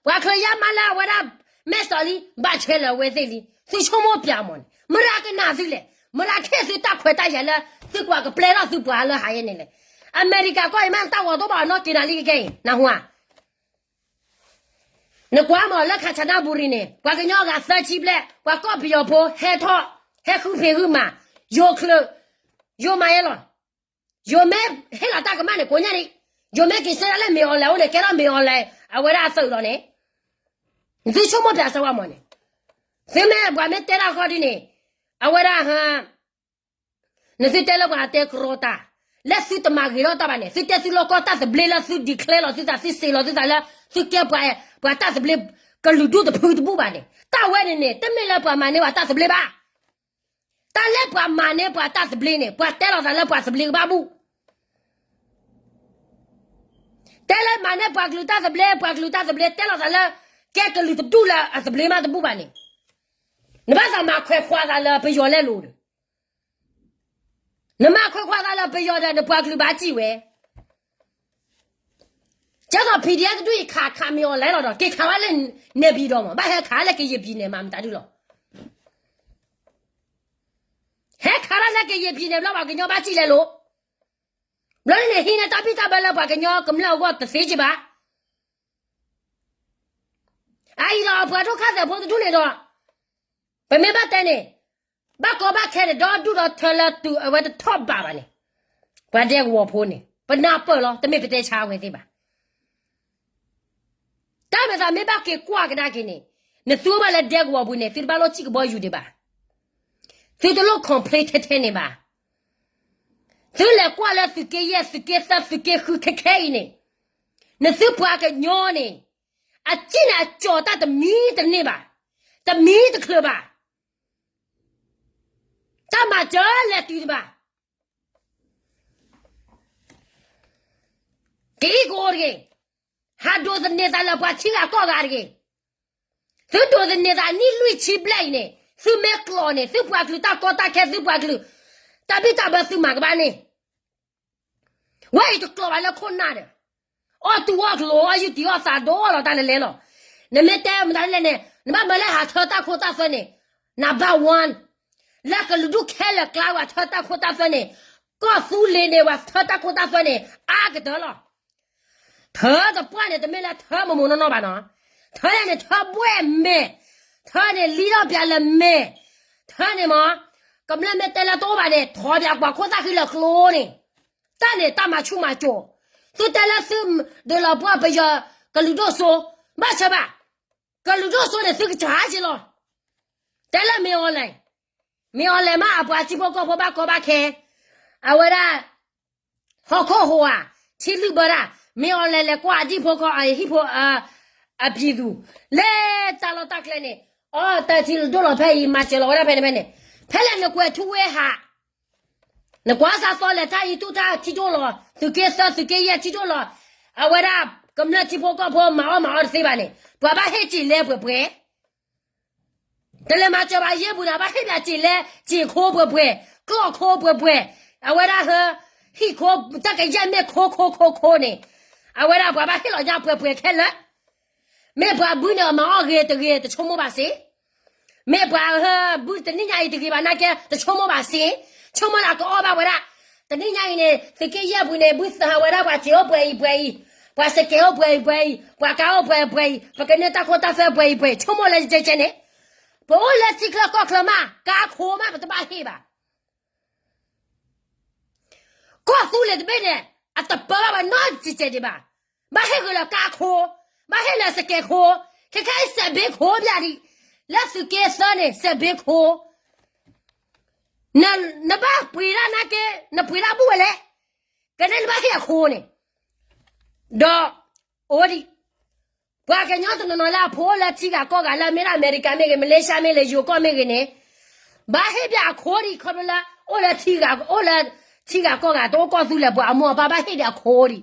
ပှၤချၢယါမါလၢအဝဲဒၣ် မဲၢ်စီၤလံ ဘၣ်ဆဲးလၢာ်ဝဲသ့ၣ်လံ. သုဆိကမိၣ်ပျးမးန့ၣ် မတၤကနၣ်သုလဲၣ်. မတၤခဲသုတၢ်ခွဲးတၢ်ယာ်လၢ သုကွၢ်ကပျဲထီၣ်သုပှၤလၢဟးယဲန့ၣ်လဲၣ်. အမဲရကၤကီၢ်အံၤမး တၢ်ဂီၤတအိၣ်ဘၣ်အီၤနီတက့ၤနၤလံကကဲအံၤ နၢ်ဟူဧါ. နကွၢ်မးလၢ ခၣ်ဆၣ်နၢ်ဘူရံၤ န့ၣ် ပှၤကညီအဂၤသၢဆံဘျဲၣ် ပှၤကီၢ်ပယီၤဖိဟဲထီၣ် ဟဲဃုဖံးဃုမၤ ယိၤချုး ယိၤမၤယဲလီၤ. ယိၤမ့ၢ်ဟ့ၣ်လီၤတၢ်ကမၣ်န့ၣ် ကိးညါဒံး ယိၤမ့ၢ်က့ၤဆၢဒၣ်လၢမ့ၢ်အီၤလဲၤအိၣ်န့ၣ် ကဲထီၣ်မ့ၢ်အီၤလဲၤ အဝဲဒၣ်အသုးလီၤန့ၣ် သုဆိကမိၣ်ပျးစၢၤဝဲမးန့ၣ် သုမ့ၢ်ပှၤမ့ၢ်တဲတၢ်ဃီဒ်န့ၣ် အဝဲဒၣ် နသုတဲလၢပှၤတဲကရီတၢ် လၢသုတမၤဂ့ၤထီၣ်တၢ်ဘၣ်န့ၣ် သုတဲသုလီၢ်ကီၢ်တၢ်သဘျ့လၢသု declare လီၤသုသး သုစံးလီၤသုသးလၢ သုကဲပှၤ ပှၤတၢ်သဘျ့ ကလုာ်ဒူၣ်တဖုတဘူၣ်ဘၣ်န့ၣ် တၢ်ဝဲန့ၣ်န့ၣ် တမ့ၢ်လၢပှၤမၤန့ၢ်ပှၤတၢ်သဘျ့ဘၣ်. တၢ်လၢပှၤမၤန့ၢ်ပှၤတၢ်သဘျ့န့ၣ် ပှၤတဲလီၤသးလၢပှၤသဘျ့ကဘၣ်ဘူၣ် တဲလၢမၤန့ၢ်ပှၤကလုာ်တၢ်သဘျ့ ပှၤကလုာ်တၢ်သဘျ့ တဲလီၤသးလၢ ကဲကလုာ်တဒူၣ်လၢအသဘျ့မးတဘူၣ်ဘၣ်န့ၣ် နဘၣ်သးမၤခွဲးခွါသးလၢပယီၤလဲလိာ်ဒီး နမၤခွဲးခွါသးလၢပယီၤဒီး နပှၤကလုာ်ဘၣ်စံၣ်ဝဲ ကဲသိး PDF တဒူၣ်အံၤ ခးခးမ့ၢ်အီၤလဲလီၤဒီး က့ၤခးဝဲလၢ နဲၣ်ပံၤဒီးမး ဘၣ်ဟဲခးလၢကယဲၢ်ပံၤန့ၣ် မၤမတၤဒုလီၤ ဟဲခးဒၣ်လၢကယဲၢ်ပံၤန့ၣ် ဘျီပှၤကညီဘၣ်စံၣ်လဲလိာ် ဘျီန့ၣ် ဟံးန့ၢ်တၢ်ဘံၣ်တၢ်ဘၢလၢပှၤကညီကမျၢၢ်အဂီၢ်တသ့က့ဘၣ် အအံၤဒီးပှၤဒိၣ်ခါသၢၣ်ဖိတဒူၣ်န့ၣ်ဒီး ပမ့ၢ်ဘၣ်တဲန့ၣ် ဘၣ်ကီဘၣ်ခဲန့ၣ် ဒီဒူၣ်ဒီထၢလၢတုၤအဝဲတထီၣ်ဘးဘၣ်န့ၣ် ပှၤဒဲကဝီၤဖိန့ၣ် ပနၢ်ပၢၢ်လီၤ တမ့ၢ်ပတဲဆါဝဲသ့ၣ်ဘၣ် တၢ်မ့ၢ်သးမ့ၢ်ဘၣ်က့ၤကွၢ်ကဒါက့ၤန့ၣ် နသုအိၣ်ဘၣ်လၢဒဲကဝီၤပူၤန့ၣ် သုတဘၣ်လိၣ်စံၣ်ကဘီယူၤဒံးဘၣ် သုတလိၣ် complain ထဲထဲန့ၣ်ဘၣ် သုလဲၤကွၢ်လၢသုးက့ယဲၢ် သုးက့သၢ သုးက့ဃုခဲခဲအံၤန့ၣ် နသုပှၤကညီန့ၣ် အစံၣ်န့ၣ်အကၠီၤတၢ်တမံတန့ၢ်ဘၣ်, တမံတချုးဘၣ်. တၢ်မၤစၢၤလဲၤတုၤတဘၣ်. ကအံၣ်ကအိၣ်တဂ့ၤ, ဟးဒိးသန့ၤသးလၢပှၤထံဂၤကီၢ်ဂၤတဂ့ၤ. သုဒိးသန့ၤသးနံၣ်လွံၢ်ဆံဘျဲၣ်အံၤန့ၣ် သုမ့ၢ်ကျိးန့ၣ် သုပှၤကလုာ်တၢ်ကီတၢ်ခဲ သုပှၤကလုာ် တၢ်ဘံၣ်တၢ်ဘၢသုမၤကဘၣ်န့ၣ် ဝဲအံၤတကျိးဘၣ်လၢခိၣ်နၢ်ဒီး အီၣ်တူၢ်အီၣ်ကျိၤ အီၣ်ယုၢ်တံၢ်အီၣ်သးဒိၣ်လီၤတၢ်လဲၤလဲၤလီၤ. နမ့ၢ်တဲမတၤလဲၣ်န့ၣ် နဘၣ်မၢလၢဟးထၢတၢ်ခိတၢ်သွဲန့ၣ် နဘၣ်ဝါ လၢကလုာ်ဒူၣ်ခဲလၢာ်ကျါဝဲထၢတၢ်ခိတၢ်သွဲန့ၣ် ကီၢ်သူလ့ၤန့ၣ် ဝဲထၢတၢ်ခိတၢ်သွဲန့ၣ် အါကတၢၢ်လီၤ. ထၢတပှၢ်န့ၣ် တမ့ၢ်လၢထၢမမူးနီၢ်နီၢ်ဘၣ်နီၤ. ထၢယဲန့ၣ် ထၢဘှဲၣ်မဲာ်, ထၢန့ၣ်လံထီၣ်ပၠးလၢမဲာ်, ထၢန့ၣ်မ့ၢ် ကမျၢၢ်မ့ၢ်တဲလၢတအိၣ်ဘၣ်န့ၣ် ထိးပၠးကွၢ်ခိၣ်သၣ်ဃံလၢကျိန့ၣ်, တၢ်န့ၣ်တၢ်မၤဆူၣ်မၤစိၤ, သုတဲလၢသု ဒုးလီၤပှီၢ်ပယီၤ ကလုာ်ဒိၣ်စိ, ဘၣ်ဆၢဘၣ်, ကလုာ်ဒိၣ်စိန့ၣ် သုကစၢ်ဟးက့ၤလီၤ. တဲလၢမ့ၢ်အီၤလဲၣ် မ့ၢ်အီၤလဲၣ်မး အပှၤထံဖိကီၢ်ဖိဘၣ်ကီဘၣ်ခဲ, အဝဲဒၣ် ဟီၣ်ခိၣ်ဟိဧါ, ထံလုၢ်ဘၢတၢ်, မ့ၢ်အီၤလဲၣ်လဲၤကွၢ်အဒံၣ်ဖိကီၢ်အဟံၣ်ဖိ အပျံၤသူၣ်, လၢတၢ်လီၢ်တၢ်ကျဲန့ၣ်, အီၣ်တၢ်ထံဒိၣ်လီၤဖဲအံၤ မၤစၢၤလီၤဝဲဒၣ်ဖဲန့ၣ်ဖဲန့ၣ်, ဖဲလဲၣ်နကွဲးထူဝ့ဟး နကွၢ်စးသီလဲၤတၢ်အံၤတူၢ်တၢ်ထံဒိၣ်လီၤ, သုးက့သၢသုးက့ယဲၢ်ထံဒိၣ်လီၤ, အဝဲဒၣ်ကမျၢၢ်ထံဖိကီၢ်ဖိမၤအီၣ်မၤအီတသ့ဘၣ်န့ၣ် ပှၤဘၣ်ဟ့ၣ်စ့ၢ်လဲပှဲၤပှဲၤ တလဲၤမၤစၢၤဘၣ်ယဲၢ်ပူၤန့ၣ် ဘၣ်ဟ့ၣ်ပၠးစ့ၢ်လဲ စ့ၢ်ခိပှဲၤပှဲၤ, ကျီၢ်ခိပှဲၤပှဲၤ, အဝဲဒၣ်ဟၢ ဟံၣ်ခိ တၢ်ကယဲၢ်မ့ၢ်ခိခိခိခိန့ၣ်, အဝဲဒၣ်ပှၤဘၣ်ဟ့ၣ်လီၤညါပှဲၤပှဲၤခဲလၢာ် မ့ၢ်ပှၤဘုန့ၣ် အမၤအီၣ်ဂ့ၤတဂ့ၤ တဆိကမိၣ်ဘၣ်စ့ၢ်, မ့ၢ်ပှၤဟၢဘုတနံၣ်ညါအံၤတဂ့ၤဘၣ်နာ်က့ တဆိကမိၣ်ဘၣ်စ့ၢ်, ဆိကမိၣ်လၢကအီၣ်ဘၣ်ဝဲဒၣ်, တနံၣ်ညါအံၤန့ၣ် သုးက့ယဲၢ်ပူၤန့ၣ် ဘုသးဝဲဒၣ်ပှၤစ့အိၣ်ပှဲၤအံၤပှဲၤအံၤ, ပှၤစကဲးအိၣ်ပှဲၤအံၤပှဲၤအံၤ, ပှၤကါအိၣ်ပှဲၤအံၤပှဲၤအံၤ, ပကန့ၢ်တၢ်ခိတၢ်သွဲပှဲၤအံၤပှဲၤအံၤ, ဆိကမိၣ်လၢကဲကဲန့ၣ်, ပအိၣ်လၢထံချၢကီၢ်ချၢမး ကါခိမး ပတဘၣ်ဟ့ၣ်ဘၣ် ကီၢ်သူလ့ၤတဘ့ၣ်န့ၣ် အတပၢဘၣ်ဝဲနီတစဲးဒံးဘၣ်, ဘၣ်ဟ့ၣ်ဂ့ၤလၢကါခိ, ဘၣ်ဟ့ၣ်လၢစကဲးခိ, ခဲခဲအံၤစဲးဘ့ခိဘျဲၣ်ဒံး, လၢသုးက့သၢန့ၣ် စဲးဘ့ခိ, နဘၣ်ပှ့ၤဒၣ်နာ်က့ နပှ့ၤဒၣ်ဘူၣ်ဝဲလဲၣ်, ကန့ၣ်နဘၣ်ဟ့ၣ်အခိန့ၣ်, ဒီး အိၣ်ဒံး ပှၤကညီတနီၤနီၤလၢအဖိအိၣ်လၢထံဂၤကီၢ်ဂၤလၢအမ့ၢ်ဒၣ်အမဲရကၤမ့ၢ်ဂ့ၤ မလ့ၡါမ့ၢ်ဂ့ၤ ယိၤကီၢ်မ့ၢ်ဂ့ၤန့ၣ်, ဘၣ်ဟ့ၣ်ပၠးအခိဒံးခီဖျိလၢ အိၣ်လၢထံဂၤ အိၣ်လၢထံဂၤကီၢ်ဂၤ တအိၣ်ကီၢ်သူလၢၤ ပှၤအမိၢ်အပၢ်ဘၣ်ဟ့ၣ်ဒီးအခိဒံး,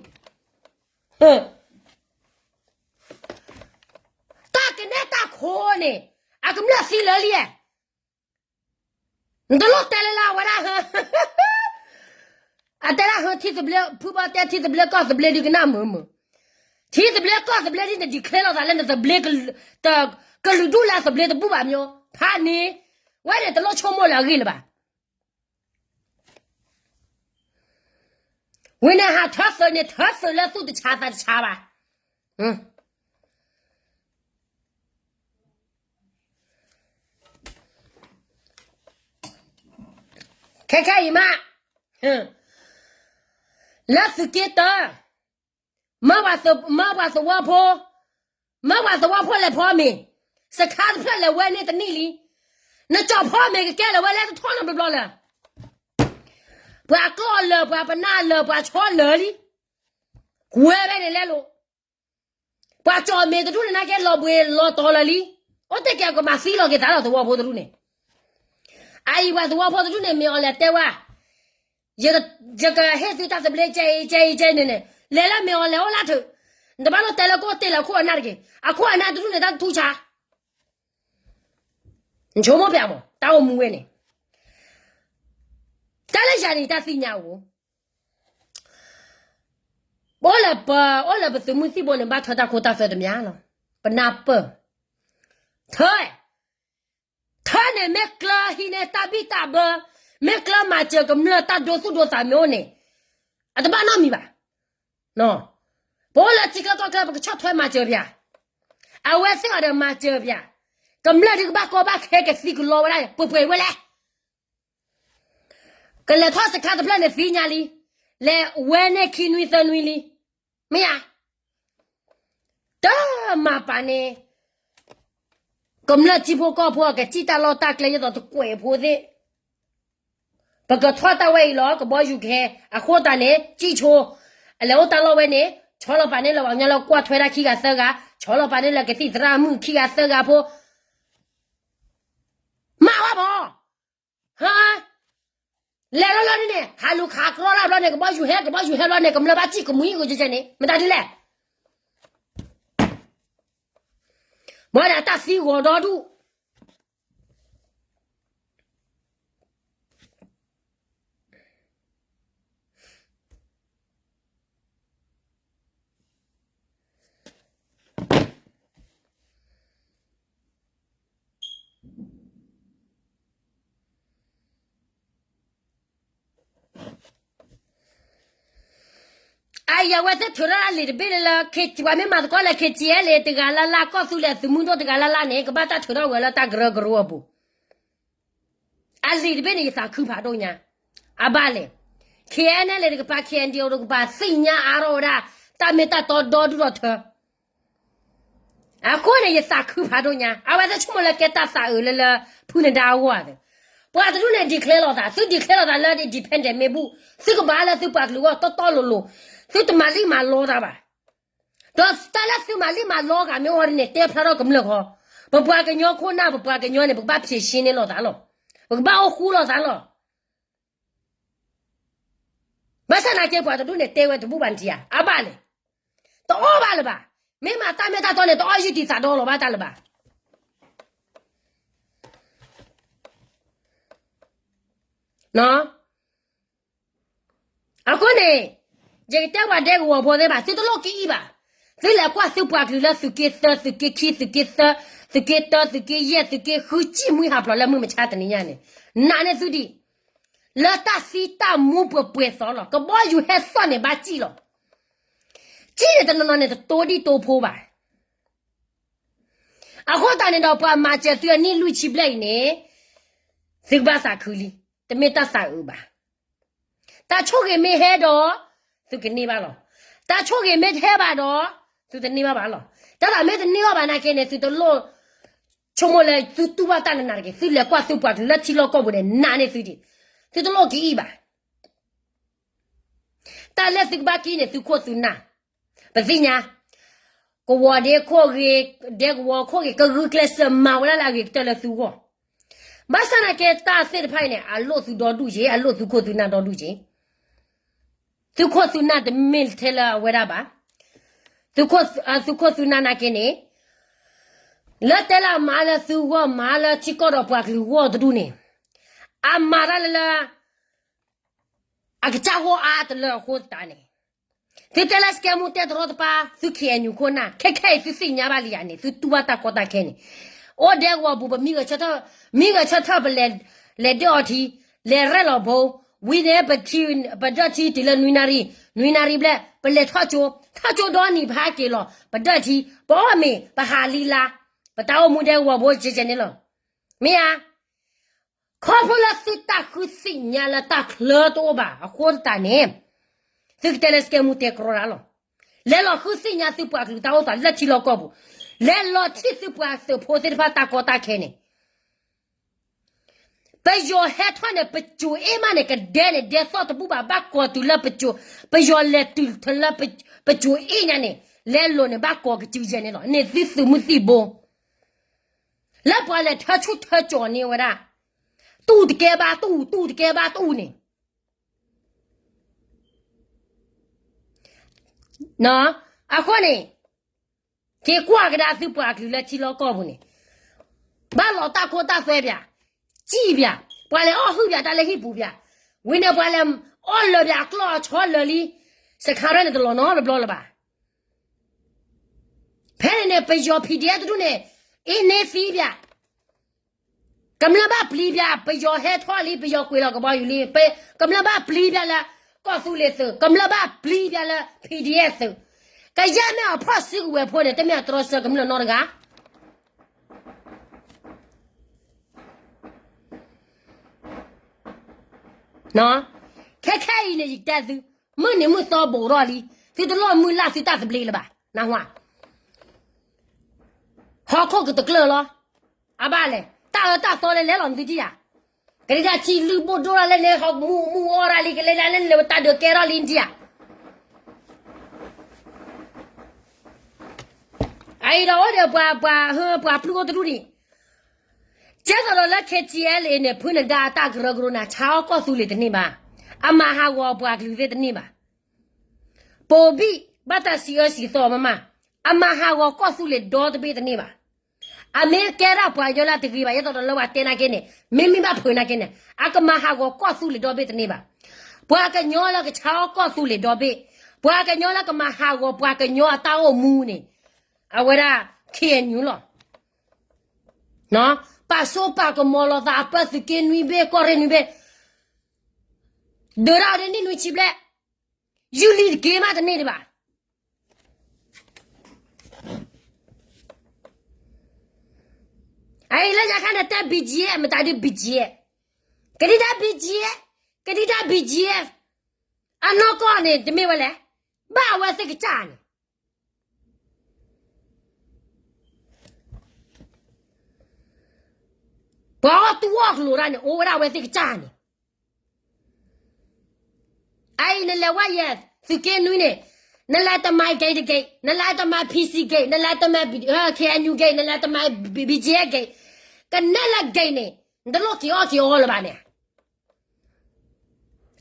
တၢ်ကနဲတၢ်ခိန့ၣ် အကမျၢၢ်သံလၢာ်လံ, နတလိၣ်တဲလၢလၢအဝဲဒၣ် အတဲဒၣ်ဟၢ ထံသဘျ့ ဖုဘီတဲ ထံသဘျ့ကီၢ်သဘျ့ဒ်ကနၣ်မုာ်မုာ်, ထံသဘျ့ကီၢ်သဘျ့ဒ်န့ၣ် declare လိာ်သးလၢနသဘျ့ ကလုာ်ဒူၣ်လၢအသဘျ့တဘူၣ်ဘၣ်မၠိ ဖးန့ၣ်, ဝဲန့ၣ်တလိၣ်ဆိကမိၣ်လၢအဂ့ၢ်လၢၤဘၣ်. ဝံၤန့ၣ်ဟးထၢသုးန့ၣ် ထၢသုးလၢသူၣ်တဆါသးတဆါဘၣ်. ခဲခဲအံၤမး လၢသုးက့တၢ မၢပှၤသဝီဖိ, မၢပှၤသဝီဖိလဲၤဖီမ့ၤ, စခါတဖျၢၣ်လဲၤဝဲန့ၢ်တနံၣ်လံ, နကၠီၣ်ဖီမ့ၤကကဲလၢၤဝဲလဲၣ်တထီၣ်နီတဘျီလၢၤ, ပှၤကျီၢ်လၢာ် ပှၤပနၢ်လၢာ် ပှၤဆီလၢာ်လံ, ကွဲဝဲန့ၣ်လဲၣ်လိၤ, ပှၤကၠီၣ်မ့ၤတဒူၣ်န့ၣ်နာ်က့လီၤဘှံးလီၤတီၤလၢာ်လံ, အိၣ်တ့ၢ်ကဲကမၤသံလီၤက့ၤသးလီၤသဝီဖိတဒူၣ်န့ၣ်, အအံၤပှၤသဝီဖိတဒူၣ်န့ၣ် မ့ၢ်အီၤလဲၤတဲဝဲ ယကဟ့ၣ်သုတၢ်သဘျ့ကဲအံၤ ကဲအံၤ ကဲန့ၣ်န့ၣ်, လဲၤလၢမ့ၢ်အီၤလဲၤအိၣ်လၢထၢၣ်, နတဘၣ်လိၣ်တဲလၢကအိၣ်တ့ၢ်လၢအခိၣ်အနၢ်တဂ့ၤ, အခိၣ်အနၢ်တဒူၣ်န့ၣ် တၢ်တထူၣ်ဆါ, နဆိကမိၣ်ပျးမး တၢ်အိၣ်မူဝဲန့ၣ်, တၢ်လၢယၤန့ၣ် တၢ်သ့ၣ်ညါအိၣ် ပအိၣ်လၢပ အိၣ်လၢပသုးမုၢ်သံၣ်ဘိန့ၣ် ဘၣ်ထၢတၢ်ခိတၢ်သွဲတမံၤလီၤ, ပနၢ်ပၢၢ်, ထၢ ထၢန့ၣ်မ့ၢ်ကျၢၤဟံးန့ၢ်တၢ်ဘံၣ်တၢ်ဘၢ, မ့ၢ်ကျၢၤမၤစၢၤကမျၢၢ်တၢ်ဒိသူၣ်ဒိသးမ့ၢ်အိၣ်န့ၣ်, အတဘၣ်နီတမံၤဘၣ်. ပအိၣ်လၢထံချၢကီၢ်ချၢ ပကဆီၣ်ထွဲမၤစၢၤပၠး, အဝဲသ့ၣ်အီၤဒီးမၤစၢၤပၠး, ကမျၢၢ်ဒုးကဘၣ်ကီဘၣ်ခဲကသံကလီဝဲဒၣ် ပှဲၤပှဲၤဝဲလဲၣ် ကလဲၤထီၣ်စခါတဖျၢၣ်န့ၣ်သ့ၣ်ညါလံ, လဲၤဝဲန့ၢ်ခံနွံသၢနွံလံ, မ့ၢ်ဧါ, တမၤပာ်န့ၣ်, ကမျၢၢ်ထံဖိကီၢ်ဖိအကစံၣ်တၢ်လီၢ်တၢ်ကျဲယသိးတကွဲးဖိသ့ၣ်, ပကထီၣ်တၢ်ဝဲအံၤလီၤ ကဘီယူၤကဟဲ, အဃိသတးန့ၣ် စံၣ်ဆိ, အလဲၤအိၣ်တၢ်လီၢ်ဝဲန့ၣ် ဆီလီၤပာ်န့ၢ်လၢပှၤကညီလၢကွၢ်ထွဲတၢ်ခံဂၤသၢဂၤ, ဆီလီၤပာ်န့ၢ်လၢကသံၣ်သရၣ်မုၣ်ခံဂၤသၢဂၤဖိ မၤဝဲဘၣ်, ဟါ, လဲၤလီၤလီၤဒ်န့ၣ် ဟးလူၤခးကြီတၢ်ဘျီန့ၣ် ကဘီယူၤဟဲ ကဘီယူၤဟဲဘျီန့ၣ် ကမျၢၢ်ဘၣ်စံၣ်ကမှံကကဲန့ၣ် မတၤဒ်လဲၣ်, မ့ၢ်ဒၣ်တၢ်သံဂီၤဒီဒူၣ် အယဝဲသ့ၣ်ထုးထီၣ်အလံာ်တဘ့ၣ်လၢ ပှၤမ့ၢ်မၤသကိးလၢ KTLA တဂၤလၢ်လၢ် ကီၢ်သူလ့ၤအသုးမုၢ်ဒိၣ်တဂၤလၢ်လၢ်န့ၣ် ကဘၣ်တၢ်ထုးထီၣ်ဝဲလၢတၢ်ကရၢကရိအပူၤ အလံာ်တဘ့ၣ်န့ၣ် ယသးခုဖးဒိၣ်ညါ, အဘၣ်လဲၣ်, KNLA တကပၤ KNDO တကပၤ သ့ၣ်ညါအါထီၣ်ဝဲဒၣ် တၢ်မ့ၢ်တၢ်တီဒီဒူၣ်ဒီထၢ အဃိန့ၣ် ယသးခုဖးဒိၣ်ညါ, အဝဲသ့ၣ်ဆိကမိၣ်လၢကဲတၢ်သးအုးလၢလၢ ဖုနဒါအဂီၢ်သ့ၣ်, ပှၤတဒူၣ်န့ၣ် declare လိာ်သး, သု declare လိာ်သးလၢ independent မ့ၢ်ဘူၣ်, သုကဘၣ်လၢသုပှၤကလုာ်အဂီၢ်တီတီလိၤလိၤ, သုတမၤလံၣ်မၤလီတၢ်ဘၣ်. ဒီးတၢ်လၢသုမၤလံၣ်မၤလီဂၤမ့ၢ်အိၣ်ဒ်န့ၣ် တဲဖျါထီၣ်ကမျၢၢ်ဃီ, ပပှၤကညီခိၣ်နၢ် ပပှၤကညီန့ၣ် ပကဘၣ်ဖြေရှင်းန့ၢ်လိာ်သးလီၤ, ပကဘၣ်အိၣ်ဃူလိာ်သးလီၤ. ဘၣ်ဆၣ်သနာ်က့ ပှၤတဒူၣ်န့ၣ် တဲဝဲတဘူၣ်ဘၣ်နထံၣ်ဧါ, အဘၣ်လဲၣ်, တအီၣ်ဘၣ်လၢၤဘၣ်, မ့ၢ်မၤတၢ်မ့ၢ်တၢ်တီန့ၣ် တအီၣ်ယုၢ်တံၢ်သးဒီလီၤဘၣ်တၢ်လၢၤဘၣ်. အဃိန့ၣ် ယကတဲပှၤဒဲကဝီၤဖိသ့ၣ်ဘၣ်, သုတလိၣ်ကအံၣ်ဘၣ်, သုလဲၤကွၢ်သုပှၤကလုာ်လၢသုးက့သၢ, သုးက့ခံ, သုးက့သၢ, သုးက့တၢ, သုးက့ယဲၢ်, သုးက့ဃု, စံၣ်မှံဟးဖျိးလၢမုၢ်မဆါတနံၤညါန့ၣ်, နာ်န့ၢ်သုဒံး, လၢတၢ်သံတၢ်မူပှဲၤပှဲၤသီလီၤ, ကဘီယူၤဟဲသီၣ်န့ၣ်ဘၣ်စံၣ်လီၤ. စံၣ်န့ၣ်တနီၤနီၤန့ၣ် တတိဒံၣ်တိဖိဘၣ်. အဃိသတးန့ၣ်ဒီး ပှၤမၤစၢၤသုအနံၣ်လွံၢ်ဆံဘျဲၣ်အံၤန့ၣ်, သုကဘၣ်သးခုလံ, တမ့ၢ်တၢ်သးအုးဘၣ်. တၢ်ဆိၣ်ဂ့ၤမ့ၢ်ဟဲဒီး, သုကန့ၢ်ဘၣ်လီၤ. တၢ်ဆိၣ်ဂ့ၤမ့ၢ်တဟဲဘၣ်ဒီး, သုတန့ၢ်ဘၣ်ဘၣ်လီၤ. တၢ်သးမ့ၢ်တန့ၢ်ဘၣ်ဘၣ်နာ်က့န့ၣ် သုတလိၣ်ဆိကမိၣ်လၢသုတူၢ်ဘၣ်တၢ်နးနးတဂ့ၤ, သုလဲၤကွၢ်သုပှၤကလုာ်လၢထံလီၢ်ကီၢ်ပူၤန့ၣ် နာ်န့ၢ်သုဒံး, သုတလိၣ်ကအံၣ်ဘၣ်. တၢ်လၢသုကဘၣ်ကံၣ်န့ၣ် သုခိၣ်သုနၢ်, ပသ့ၣ်ညါ, ကဝီၤဒ့ခိၣ်ဂ့ၤ, ဒဲကဝီၤခိၣ်ဂ့ၤ ကဂုာ်ကျဲးစၢးမၤဝဲဒၣ်လၢအဂ့ၤကတၢၢ်လၢသုဂီၢ်. ဘၣ်ဆၣ်သနာ်က့ တၢ်သ့ၣ်တဖၣ်အံၤန့ၣ် အလိၣ်သုဒီဒူၣ်က့ၤ အလိၣ်သုခိၣ်သုနၢ်ဒီဒူၣ်က့ၤ, သုခိၣ်သုနၢ်တမ့ၢ်ထဲလၢအဝဲဒၣ်ဘၣ်, သုခိၣ်သုနၢ်နာ်က့န့ၣ် လၢတဲလၢအမၤလၢသုဂီၢ် မၤလၢထံကီၢ်ဒီးပှၤကလုာ်ဂီၢ်တဒူၣ်န့ၣ် အမၤတၢ်လၢလၢ အကစၢ်ဂီၢ်အါတလၢအဃိသတးန့ၣ်, သုတဲလၢစကဲမူတဲတရီတပါ သု K N U ခိၣ်နၢ် ခဲခဲအံၤသုသ့ၣ်ညါဘၣ်လံဧါန့ၣ် သုတူၢ်ဘၣ်တၢ်ကီတၢ်ခဲန့ၣ်, အိၣ်ဒဲကဝီၤပူၤ ပမံဂဲၤဆၢထၢၣ်, မံဂဲၤဆၢထၢၣ်ပလဲၤ, လဲၤဒၢၣ်အီၤထံ, လဲၤရဲၣ်လီၤဘိ, ဝံၤန့ၣ် ပဒၢၣ်ထံတုၤလၢနွံနၣ်ရံၣ်, နွံနၣ်ရံၣ်ဘျဲၣ် ပလဲၤထီၣ်ကၠိ, ထီၣ်ကၠိဒီနံၤဖးက့ၤလီၤ ပဒၢၣ်ထံ, ပအီၣ်မ့ၤ ပဟးလံလါ, ပတၢ်အိၣ်မူဒဲကဝီၤဖိကဲကဲန့ၣ်လီၤ. မ့ၢ်ဧါ ခီဖျိလၢသုတၢ်ဃုသ့ၣ်ညါလၢတၢ်ချၢတအိၣ်ဘၣ်အဃိသတးန့ၣ်, သုကတဲလၢစကဲမူတဲကြီတၢ်လီၤ. လဲၤလီၤဃုသ့ၣ်ညါသုပှၤကလုာ်တၢ်အိၣ်သးလၢထံလီၢ်ကီၢ်ပူၤ, လဲၤလီၤထံၣ်သုပှၤသုးဖိသ့ၣ်တဖၣ်တၢ်ကီတၢ်ခဲန့ၣ်, ပယီၤဟဲထီၣ်န့ၣ် ပစိၤအ့ၣ်မးန့ၣ် ကဒဲန့ၣ် ဒဲသီၣ်တဘူၣ်ဘၣ် ဘၣ်ကိးတုၤလၢပစိၤ, ပယီၤလဲၤတုၤလၢပစိၤအ့ၣ်ညါန့ၣ် လဲလိာ်န့ၣ် ဘၣ်ကိးကစုယဲၢ်န့ၣ်လီၤ. န့ၣ်သုသုးမုၢ်သံၣ်ဘိ လၢပှၤလဲၤထၢဆူၣ်ထၢကၠီၤန့ၢ်ဝဲဒၣ်, တူၢ်တကဲဘၣ်တူၢ်, တူၢ်တကဲဘၣ်တူၢ်န့ၣ်, အဃိန့ၣ်, က့ၤကွၢ်ကဒါသုပှၤကလုာ်လၢထံလီၢ်ကီၢ်ပူၤန့ၣ်, ဘၣ်လီၤတၢ်ခိတၢ်သွဲပၠး, စံၣ်ပၠး, ပှၤလဲၤအီၣ်ဟုၣ်ပၠးတၢ်လၢဟံၣ်ပူၤပၠး, ဝံၤန့ၣ်ပှၤလဲၤအီၣ်လၢာ်ပၠးအကျီၢ်အဆီလၢာ်လံ, စခါရဲၣ်န့ၣ်တလီၤနီတဘျီလၢၤဘၣ်. ဖဲန့ၣ်န့ၣ် ပယီၤ P D F တဒူၣ်န့ၣ်, အ့န့သံပၠး, ကမျၢၢ်ဘၣ်ပျံၤပၠး, ပယီၤဟဲထီၣ်လံ, ပယီၤကွံာ်လီၤကဘီယူၤလံ, ကမျၢၢ်ဘၣ်ပျံၤပၠးလၢ ကီၢ်သူလ့ၤသုး, ကမျၢၢ်ဘၣ်ပျံၤပၠးလၢ P D F သုး, ကယဲၢ်မ့ၢ်အဖီၣ်စုကဝဲၤဖိန့ၣ် တမ့ၢ်အတြီဆၢကမျၢၢ်နီတဂၤ ခဲခဲအံၤန့ၣ် ယတဲသု, မုၢ်နံၤမုၢ်သီဘိးထီၣ်လံ, သုတလိၣ်မုၢ်လၢ်သုတၢ်သဘျ့လၢၤဘၣ်, နၢ်ဟူဧါ, ဟီၣ်ခိၣ်ကတကျၢၢ်လီၤ, အဘၣ်လဲၣ်, တၢ်အၢတၢ်သီလဲၤလဲၤလီၤနသုထံၣ်ဧါ, ကလံၤဒၣ်ထံလုၢ်ဘိၣ်ဒိၣ်ထီၣ်လၢန့ၣ် ဟီၣ်မူမူအီၣ်ရၣ်လံ ကလံၤဒၣ်လၢန့ၣ်တၢ်ဒုးကဲထီၣ်လံနထံၣ်ဧါ အအံၤဒီးအိၣ်ဒီးပှၤ, ပှၤ, ပှၤပျုၢ်အိၣ်တဒူၣ်ဒံး, ကဲသိးဒီးလၢ K T L A န့ၣ် ဖုနဒါအတၢ်ကရၢကရိန့ၣ် ဆါအီၣ်ကီၢ်သူလ့ၤတန့ၢ်ဘၣ်, အမၤဟးဂီၤပှၤကလုာ်သ့ၣ်တန့ၢ်ဘၣ်, ပိာ်ဘံၣ်ဘၣ်တၢ်စံးအၢစံးသီမးမး, အမၤဟးဂီၤကီၢ်သူလ့ၤဒီတဘ့ၣ်တန့ၢ်ဘၣ်. အမ့ၢ်ကဲဒၣ်ပှၤကညီလၢအတဂ့ၤဘၣ် ယဲသိးဒီးလၢပှၤတဲနာ်က့န့ၣ် မ့မ့ၢ်ဘၣ်ဖုးနာ်က့န့ၣ် အကမၤဟးဂီၤကီၢ်သူလ့ၤဒီဘ့ၣ်တန့ၢ်ဘၣ်. ပှၤကညီလၢကဆါအီၣ်ကီၢ်သူလ့ၤဒီဘ့ၣ်, ပှၤကညီလၢကမၤဟးဂီၤပှၤကညီအတၢ်အိၣ်မူန့ၣ် အဝဲဒၣ် K N U လီၤ. ပာ်စိပာ်ကမီၤလိာ်သးအပၢ်သုးက့နွံဘ့ၣ် ကီၢ်ရ့ၣ်နွံဘ့ၣ်, ဒုးဒၣ်အီၤဒ်နံၣ်နွံဆံဘျဲၣ်, ယူၢ်လံတက့ၢ်မးတန့ၢ်ဒံးဘၣ်. အအံၤလၢညါခါန့ၣ်တဲ B G F မတၤဒုး B G F, ကဒံတၢ် B G F, ကဒံတၢ် B G F, အနီၢ်ကီၢ်န့ၣ် တမ့ၢ်ဝဲလဲၣ်, ဘၣ်အဝဲသ့ၣ်ကစၢ်န့ၣ် ပှၤအီၣ်တူၢ်အီၣ်ကလိၤတၢ်န့ၣ် အိၣ်ဝဲဒၣ်အဝဲသ့ၣ်ကစၢ်န့ၣ်. အအံၤနလဲၤဝဲယဲၢ် သုးက့နွံန့ၣ်, နလဲၤတမၤ gate တ gate, နလဲၤတမၤ P C gate, နလဲၤတမၤ K N U gate, နလဲၤတမၤ B G F gate, ကနဲၣ်လၢ gate န့ၣ် နတလိၣ်က့ၤအီၣ်က့ၤအီလၢၤဘၣ်န့ၣ်.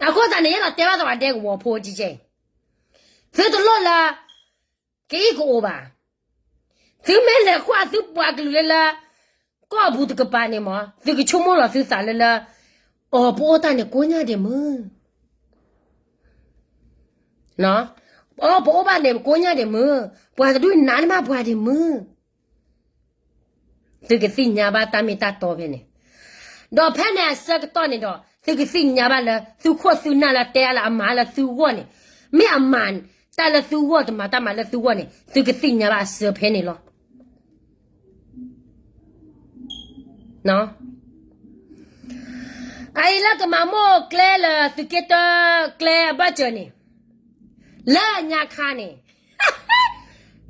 အဃိသတးန့ၣ် ယအဲၣ်ဒိးတဲဘၣ်သးပှၤဒဲကဝီၤဖိကဲကဲ, သုတလိၣ်လၢ ကအံၣ်ကအိၣ်ဘၣ်. သုမ့ၢ်လဲၤကွၢ်သုပှၤကလုာ်လၢလၢ ကီၢ်ပူၤတကပၤန့ၣ်မး သုကဆိကမိၣ်လီၤသုသးလၢလၢ အီၤပအိၣ်တၢ်န့ၣ်ကိးညါဒံးမုၢ်, အီၤပအိၣ်ဘၣ်န့ၣ်ကိးညါဒံးမုၢ်, ပှၤတဒူၣ်နးန့ၢ်မးပှၤဒံးမုၢ်. သုကသ့ၣ်ညါဘၣ်တၢ်မ့ၢ်တၢ်တီဖဲန့ၣ်, ဒီးဖဲန့ၣ်အဆၢကတီၢ်န့ၣ်ဒီး သုကသ့ၣ်ညါဘၣ်လၢ သုခိၣ်သုနၢ်လၢတဲလၢအမၤလၢသုဂီၢ်န့ၣ်, မ့ၢ်အမၤတၢ်လၢသုဂီၢ် တမၤတၢ်မၤလၢသုဂီၢ်န့ၣ် သုကသ့ၣ်ညါဘၣ်အဆၢဖဲန့ၣ်လီၤ. အအံၤလၢကမၤမိၢ်ကျဲလၢသုးက့တၢကျဲအဘၢၣ်စၢၤန့ၣ်, လၢညါခါန့ၣ်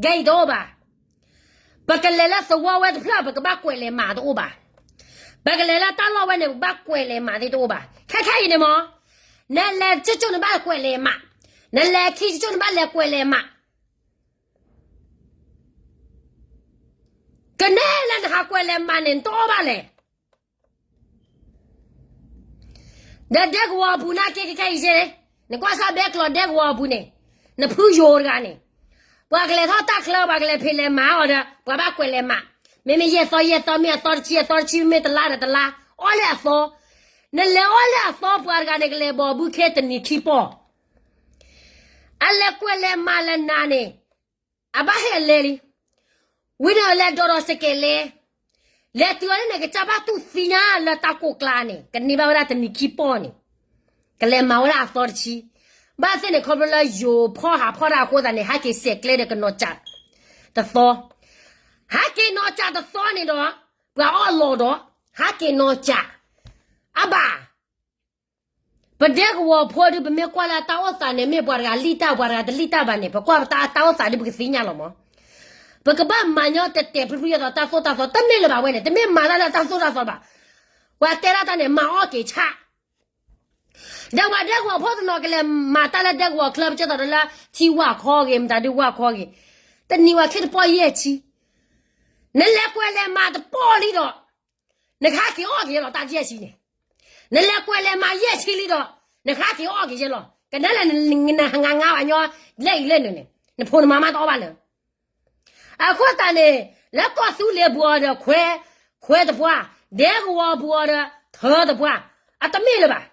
ဂဲၤတအိၣ်ဘၣ်. ပကလဲၤလၢသဝီဝဲတဖျၢၣ် ပကဘၣ်ကွဲးလဲၤမးတအိၣ်ဘၣ်. ပကလဲၤလၢတၢ်လီၢ်ဝဲန့ၣ် ပကဘၣ်ကွဲးလဲၤမးသ့တအိၣ်ဘၣ်. ခဲခဲအံၤန့ၣ်မး, နလဲၤကၠိကၠိ နဘၣ်ကွဲးလဲၤမး, နလဲၤခံကၠိကၠိ နဘၣ်လဲၤကွဲးလဲၤမး. ကနဲၣ်လၢနဟးကွဲးလဲၤမးန့ၣ် နတအီၣ်ဘၣ်လဲၣ်. ဒီးဒဲကဝီၤအပူၤန့ၣ်က့ခဲခဲအံၤစ့ၢ်, နကွၢ်စၢ်ဘဲကျိးဒဲကဝီၤအပူၤန့ၣ်, နဖုယိၤတဂၤန့ၣ်, ပှၤကလဲၤထီၣ်တၢ်ချၢ ပှၤကလဲၤဖံးလဲၤမၤအီၤဒီး ပှၤဘၣ်ကွဲးလဲၤမၤ, မ့မ့ၢ်ယဲၢ်သီယဲၢ်သီ မ့ၢ်အသီတဆံအသီတဆံ မ့မ့ၢ်တလါဒီးတလါ, အီၣ်လၢအသီ, နလဲၤအီၣ်လၢအသီ ပှၤတဂၤန့ၣ် ကလဲၤဘီၣ်ဘုခ့တနံၤခံပီၢ် အလဲၤကွဲးလဲၤမၤလၢနၤန့ၣ်, အဘၣ်ဟဲလဲၤလံ, ဝံၤန့ၣ်လဲၤဒိးဒီးစကဲးလဲၤ, လဲၤတုၤအီၤန့ၣ် ကစၢ်ဘၣ်တူၢ်သံညါလၢတၢ်ကိၢ်ကျါန့ၣ် ကန့ၢ်ဘၣ်ဝဲဒၣ်တနံၤခံပီၢ်န့ၣ်, ကလဲၤမၤဝဲဒၣ်အသီတဆံ, ဘၣ်သ့ၣ်န့ၣ် ခီဖျိလၢယိၤဖီၣ်ဟးဖီၣ်တၢ်အဃိသတးန့ၣ် ဟဲက့ၤစဲးကျဲဒီးကနီၤစးတသီ, ဟဲက့ၤနီၤစးတသီန့ၣ်ဒီး, ပှၤအီၣ်လီၤဒီး, ဟဲက့ၤနီၤစး, အဘၣ် ပဒဲကဝီၤဖိဒုး ပမ့ၢ်ကွၢ်လၢအတၢ်အိၣ်သးန့ၣ် မ့ၢ်ပှၤတဂၤလံၣ်တၢ် ပှၤတဂၤတလံၣ်တၢ်ဘၣ်န့ၣ် ပကွၢ်ပတၢ်အတၢ်အိၣ်သးဒုး ပကသ့ၣ်ညါလီၤမး, ပကဘၣ်မၤညီတဲာ်တဲာ်ဖျုဖျုအသိး တၢ်သိၣ်တၢ်သီ တမ့ၢ်လၢၤဘၣ်ဝဲန့ၣ် တမ့ၢ်မၤတၢ်လၢအတၢ်သိၣ်တၢ်သီဘၣ်, ပှၤတဲဒၣ်တၢ်န့ၣ် မၤအီၣ်က့ၤဆၣ် ဒီးပှၤဒဲကဝီၤဖိတနီၤကလဲၤမၤတၢ်လၢဒဲကဝီၤချၢ ပကဲသိးဒီးလၢ ထံဝၣ်ခီဂ့ၤ မတၤဒုးဝၣ်ခီဂ့ၤ, တနံၤဝဲခ့တပီၢ်ယဲၢ်ဆံ, နလဲၤကွဲးလဲၤမၤတပီၢ်လံဒီး, နကဟဲက့ၤအီၣ်က့ၤယဲလီၤ တၢ်ယဲၢ်ဆံန့ၣ်, နလဲၤကွဲးလဲၤမၤယဲၢ်ဆံလံဒီး, နကဟဲက့ၤအီၣ်က့ၤယဲလီၤ ကနဲလဲၣ်, နဟးငါငါဘၣ်ညီ, လဲၣ်အံၤလဲၣ်န့ၣ်န့ၣ်, နဖိနမါမးတအီၣ်ဘၣ်လၢ အဃိသတးန့ၣ်, လၢကီၢ်သူလ့ၤပူၤအီၤဒီး ခွဲးတပှၢ်, ဒဲကဝီၤပူၤအီၤဒီး ထၢတပှၢ်, အတမ့ၢ်လၢၤဘၣ်.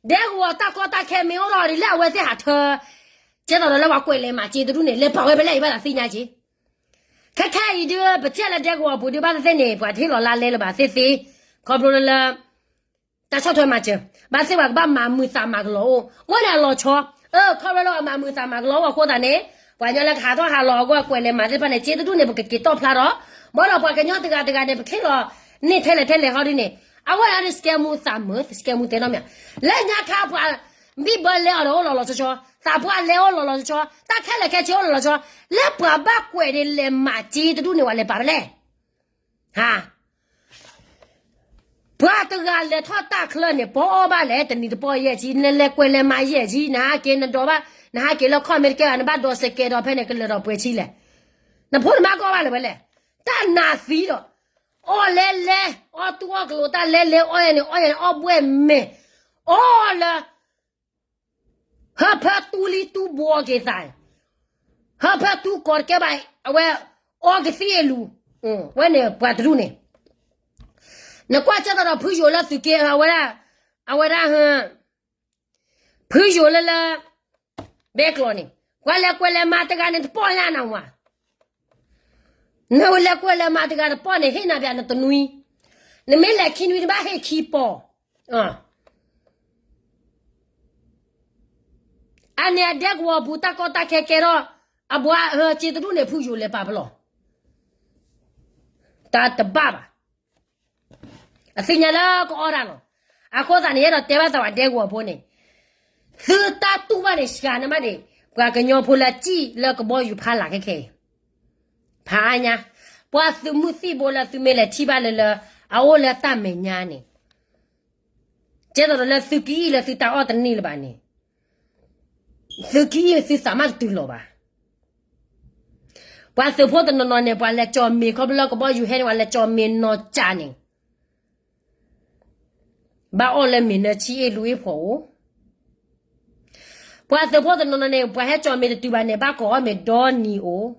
ဒဲကဝီၤတၢ်ကီတၢ်ခဲမ့ၢ်အိၣ်ထီၣ်ဒ်လၢအဝဲသ့ၣ်ဟးထၢ, ကဲသိးဒီးလၢပှၤကွဲးလဲၤမၤစ့တဒူၣ်န့ၣ် လဲၤပာ်ဝဲဖဲလဲၣ်အံၤဘၣ်သးသ့ၣ်ညါက့ၤ. ခဲခဲအံၤဒုး ပထံၣ်လၢဒဲကဝီၤပူၤဒုး ဘၣ်သ့ၣ်သ့ၣ်န့ၣ် ပှၤတဟ့ၣ်လီၤလါလဲလၢၤဘၣ်သ့ၣ်သ့ၣ်, ခီဖျိလၢလၢ တၢ်ဆီၣ်ထွဲမၤစၢၤ, ဘၣ်သ့ၣ်ပှၤကဘၣ်မၤမုာ်သးမၤကလီၤအိၣ်, အိၣ်န့ၣ်အလီၤဆီ, အၢ ခီဖျိလၢအမၤမုာ်သးမၤကလီၤအိၣ်အဃိသတးန့ၣ်, ပှၤကညီလၢကဟးထီၣ်ဟးလီၤအဂီၢ်ကွဲးလဲၤမၤသ့ၣ်တဖၣ်န့ၣ် စ့တဒူၣ်န့ၣ် ပကက့ၤတီၣ်ဖျါထီၣ်, ဘၣ်ဒီးပှၤကညီတဂၤတဂၤန့ၣ် ပကဟ့ၣ်လီၤန့ၢ်ထဲလဲၣ်ထဲလဲၣ်ဟီဒ်န့ၣ်, အဝဲဒၣ်ဒုးစကဲမူသးမုာ် စကဲမူတဲနီတမံၤ, လၢညါခါပှၤ ဘံၣ်ဘၢလဲအီၤဒီးအိၣ်လီၤလီၤဆီဆီ, သးပှၢ်လဲအိၣ်လီၤလီၤဆီဆီ, တၢ်ခဲလၢာ်ခဲဆ့အိၣ်လီၤလီၤဆီ, လၢပှၤဘၣ်ကွဲးဒ်လဲၤမၤစ့တဒူၣ်န့ၣ် ပှၤလဲၤပာ်ဖဲလဲၣ် ဟါ, ပှၤတဂၤလဲၤထီၣ်တၢ်ချၢန့ၣ် ပအီၣ်ဘၣ်လဲၣ် တနံၤတပီၢ်ယဲၢ်ဆံ, နလဲၤကွဲးလဲၤမၤယဲၢ်ဆံ, နဟးက့ၤနဒိးဘၣ်, နဟးက့ၤလၢ comment တကဲဘၣ် နဘၣ်ဒိးစကဲးဒီးဖဲန့ၣ် ကလၢာ်ဒီးပှဲၤဆံလဲၣ်, နဖိနမါကအီၣ်ဘၣ်လၢၤဝဲလဲၣ်, တၢ်နးသံဒီး, အီၣ်လဲလဲ, အီၣ်တူၢ်အီၣ်ကလိာ်တၢ်လဲလဲ အီၣ်ယဲန့ၣ် အီၣ်ယဲန့ၣ် အီၣ်ဘှဲၣ်မဲာ်, အီၣ်လၢ ဟၢဖၢတူၢ်လံတူၢ်ဘှီက့ၤသး, ဟၢဖၢတူၢ်ကီးတကဲဘၣ်, အဝဲ အီကသံၣ်အလူၤ, ဝဲန့ၣ်ပှၤတဒူၣ်န့ၣ်, နကွၢ်ကဲသိးဒီးဖုယိၤလၢသုးက့ အဝဲဒၣ်, အဝဲဒၣ်, ဖုယိၤလၢလၢ ဘဲကျိးန့ၣ်, ပှၤလဲၤကွဲးလဲၤမၤတဂၤန့ၣ်တပီၢ်ညါနဝၤ နဝဲလဲၤကွဲးလဲၤမၤတဂၤတပီၢ်န့ၣ် ဟ့ၣ်နၤဘၣ်နတနွံ, နမ့ၢ်လဲၤခံနွံနဘၣ်ဟ့ၣ်ခံပီၢ်, အန့ၣ်အဒဲကဝီၤပူၤတၢ်ကီတၢ်ခဲကဲထီၣ်, အဘှါဟၢစ့တဒူၣ်န့ၣ် ဖုယိၤလဲၤပာ်ပလီၢ်, တၢ်တဘၣ်ဘၣ် အသ့ၣ်ညါလၢကအီၣ်တၢ်လီၤ. အဃိသတးန့ၣ် ယအဲၣ်ဒိးတဲဘၣ်သးဝဲဒဲကဝီၤဖိန့ၣ်, သုတၢ်တူၢ်ဘၣ်န့ၣ် စှၤန့ၢ်ဘၣ်န့ၣ်, ပှၤကညီဖိလၢစံၣ်လၢကဘီယူၤဖးလၢ်ခဲခဲအံၤ, ဖးအါညါ, ပှၤသုးမုၢ်သံၣ်ဘိလၢသုမ့ၢ်လဲၤထံၣ်ဘၣ်လၢလၢ အအိၣ်လၢတၢ်မဲာ်ညါန့ၣ်, ကဲသိးဒီးလၢသုကအံၣ်လၢသုတၢ်အီၣ်တန့ၢ်လၢၤဘၣ်န့ၣ်, သုကအံၣ်သုသးမးတတုၤလီၤဘၣ် ပှၤသုးဖိတနီၤနီၤန့ၣ် ပှၤလဲၤကၠီၣ်မ့ၤခီဖျိလၢကဘီယူၤဟဲန့ၣ် ပှၤလဲၤကၠီၣ်မ့ၤနီၢ်ကၠးန့ၣ်, ဘၣ်အီၣ်လၢမ့ၤနၢဆံအ့ၣ်လူၤအ့ၣ်ဖီအိၣ်, ပှၤသုးဖိတနီၤနီၤန့ၣ် ပှၤဟဲကၠီၣ်မ့ၤတတုၤဘၣ်န့ၣ် ဘၣ်ကိးအီၣ်မ့ၤဒီနံၤအိၣ်,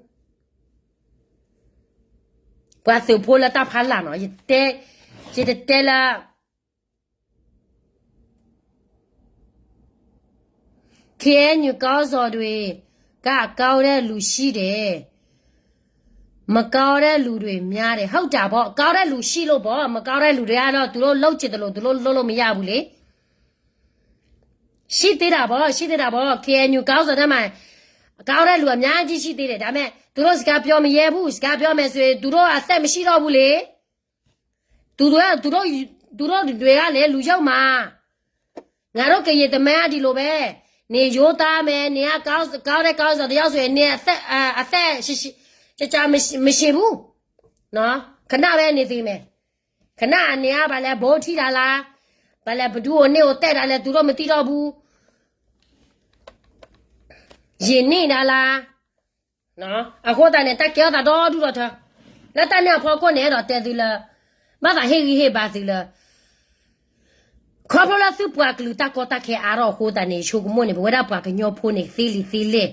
ပှၤသုးဖိလၢတၢ်ဖးလၢ်နီၤ, ယတဲ, ယတတဲလၢ KNU ကောင်းဆောင်တွေ က အကောင်းတဲ့လူရှိတယ်, မကောင်းတဲ့လူတွေများတယ်, ဟုတ်တာပေါ့, ကောင်းတဲ့လူရှိလို့ပေါ့, မကောင်းတဲ့လူတွေကတော့ သူတို့လုပ်ချင်သလို သူတို့လုပ်လို့မရဘူးလေ, ရှိသေးတာပေါ့, ရှိသေးတာပေါ့, KNU ကောင်းဆောင်ထဲမှာ ကောင်းတဲ့လူအများကြီးရှိသေးတယ်, ဒါပေမဲ့ သူတို့စကားပြောမရဲဘူး, စကားပြောမယ်ဆိုရင် သူတို့အသက်မရှိတော့ဘူးလေ သူတို့က သူတို့ သူတို့တွေကလည်း လူယုတ်မှာ, ငါတို့ကရင်သမိုင်းက ဒီလိုပဲ, နေရိုးသားမယ်, နေက ကောင်း, ကောင်းတဲ့ ကောင်းဆောင်တစ်ယောက်ဆိုရင် နေအသက်, အ, အသက်ရှည်ရှည်ကြာကြာ မရှိ, မရှိဘူးနော်, ခဏပဲ နေသေးမယ်, ခဏနေက ဘာလဲ ဗုံးထိတာလား, ဘာလဲ ဘယ်သူ့ကို နေကို တက်တာလဲ သူတို့ မသိတော့ဘူး, ရေနစ်တာလား, အဃိသတးန့ၣ် တၢ်ကဲထီၣ်သးဒီဒူၣ်ဒီထၢ, လၢတၢ်န့ၣ်အဖီခိၣ်န့ၣ် အဲၣ်ဒိးတဲသုလၢ, ဘၣ်သးဟ့ၣ်ဂံၢ်ဟ့ၣ်ဘါသုလၢ, ခီဖျိလၢ ခီဖျိလၢသုပှၤကလုာ်တၢ်ကီတၢ်ခဲအါထီၣ်အဃိသတးန့ၣ် ယဆိကမိၣ်န့ၣ် ပဝဲဒၣ်ပှၤကညီဖိန့ၣ် သ့လံာ်သ့လဲၢ်,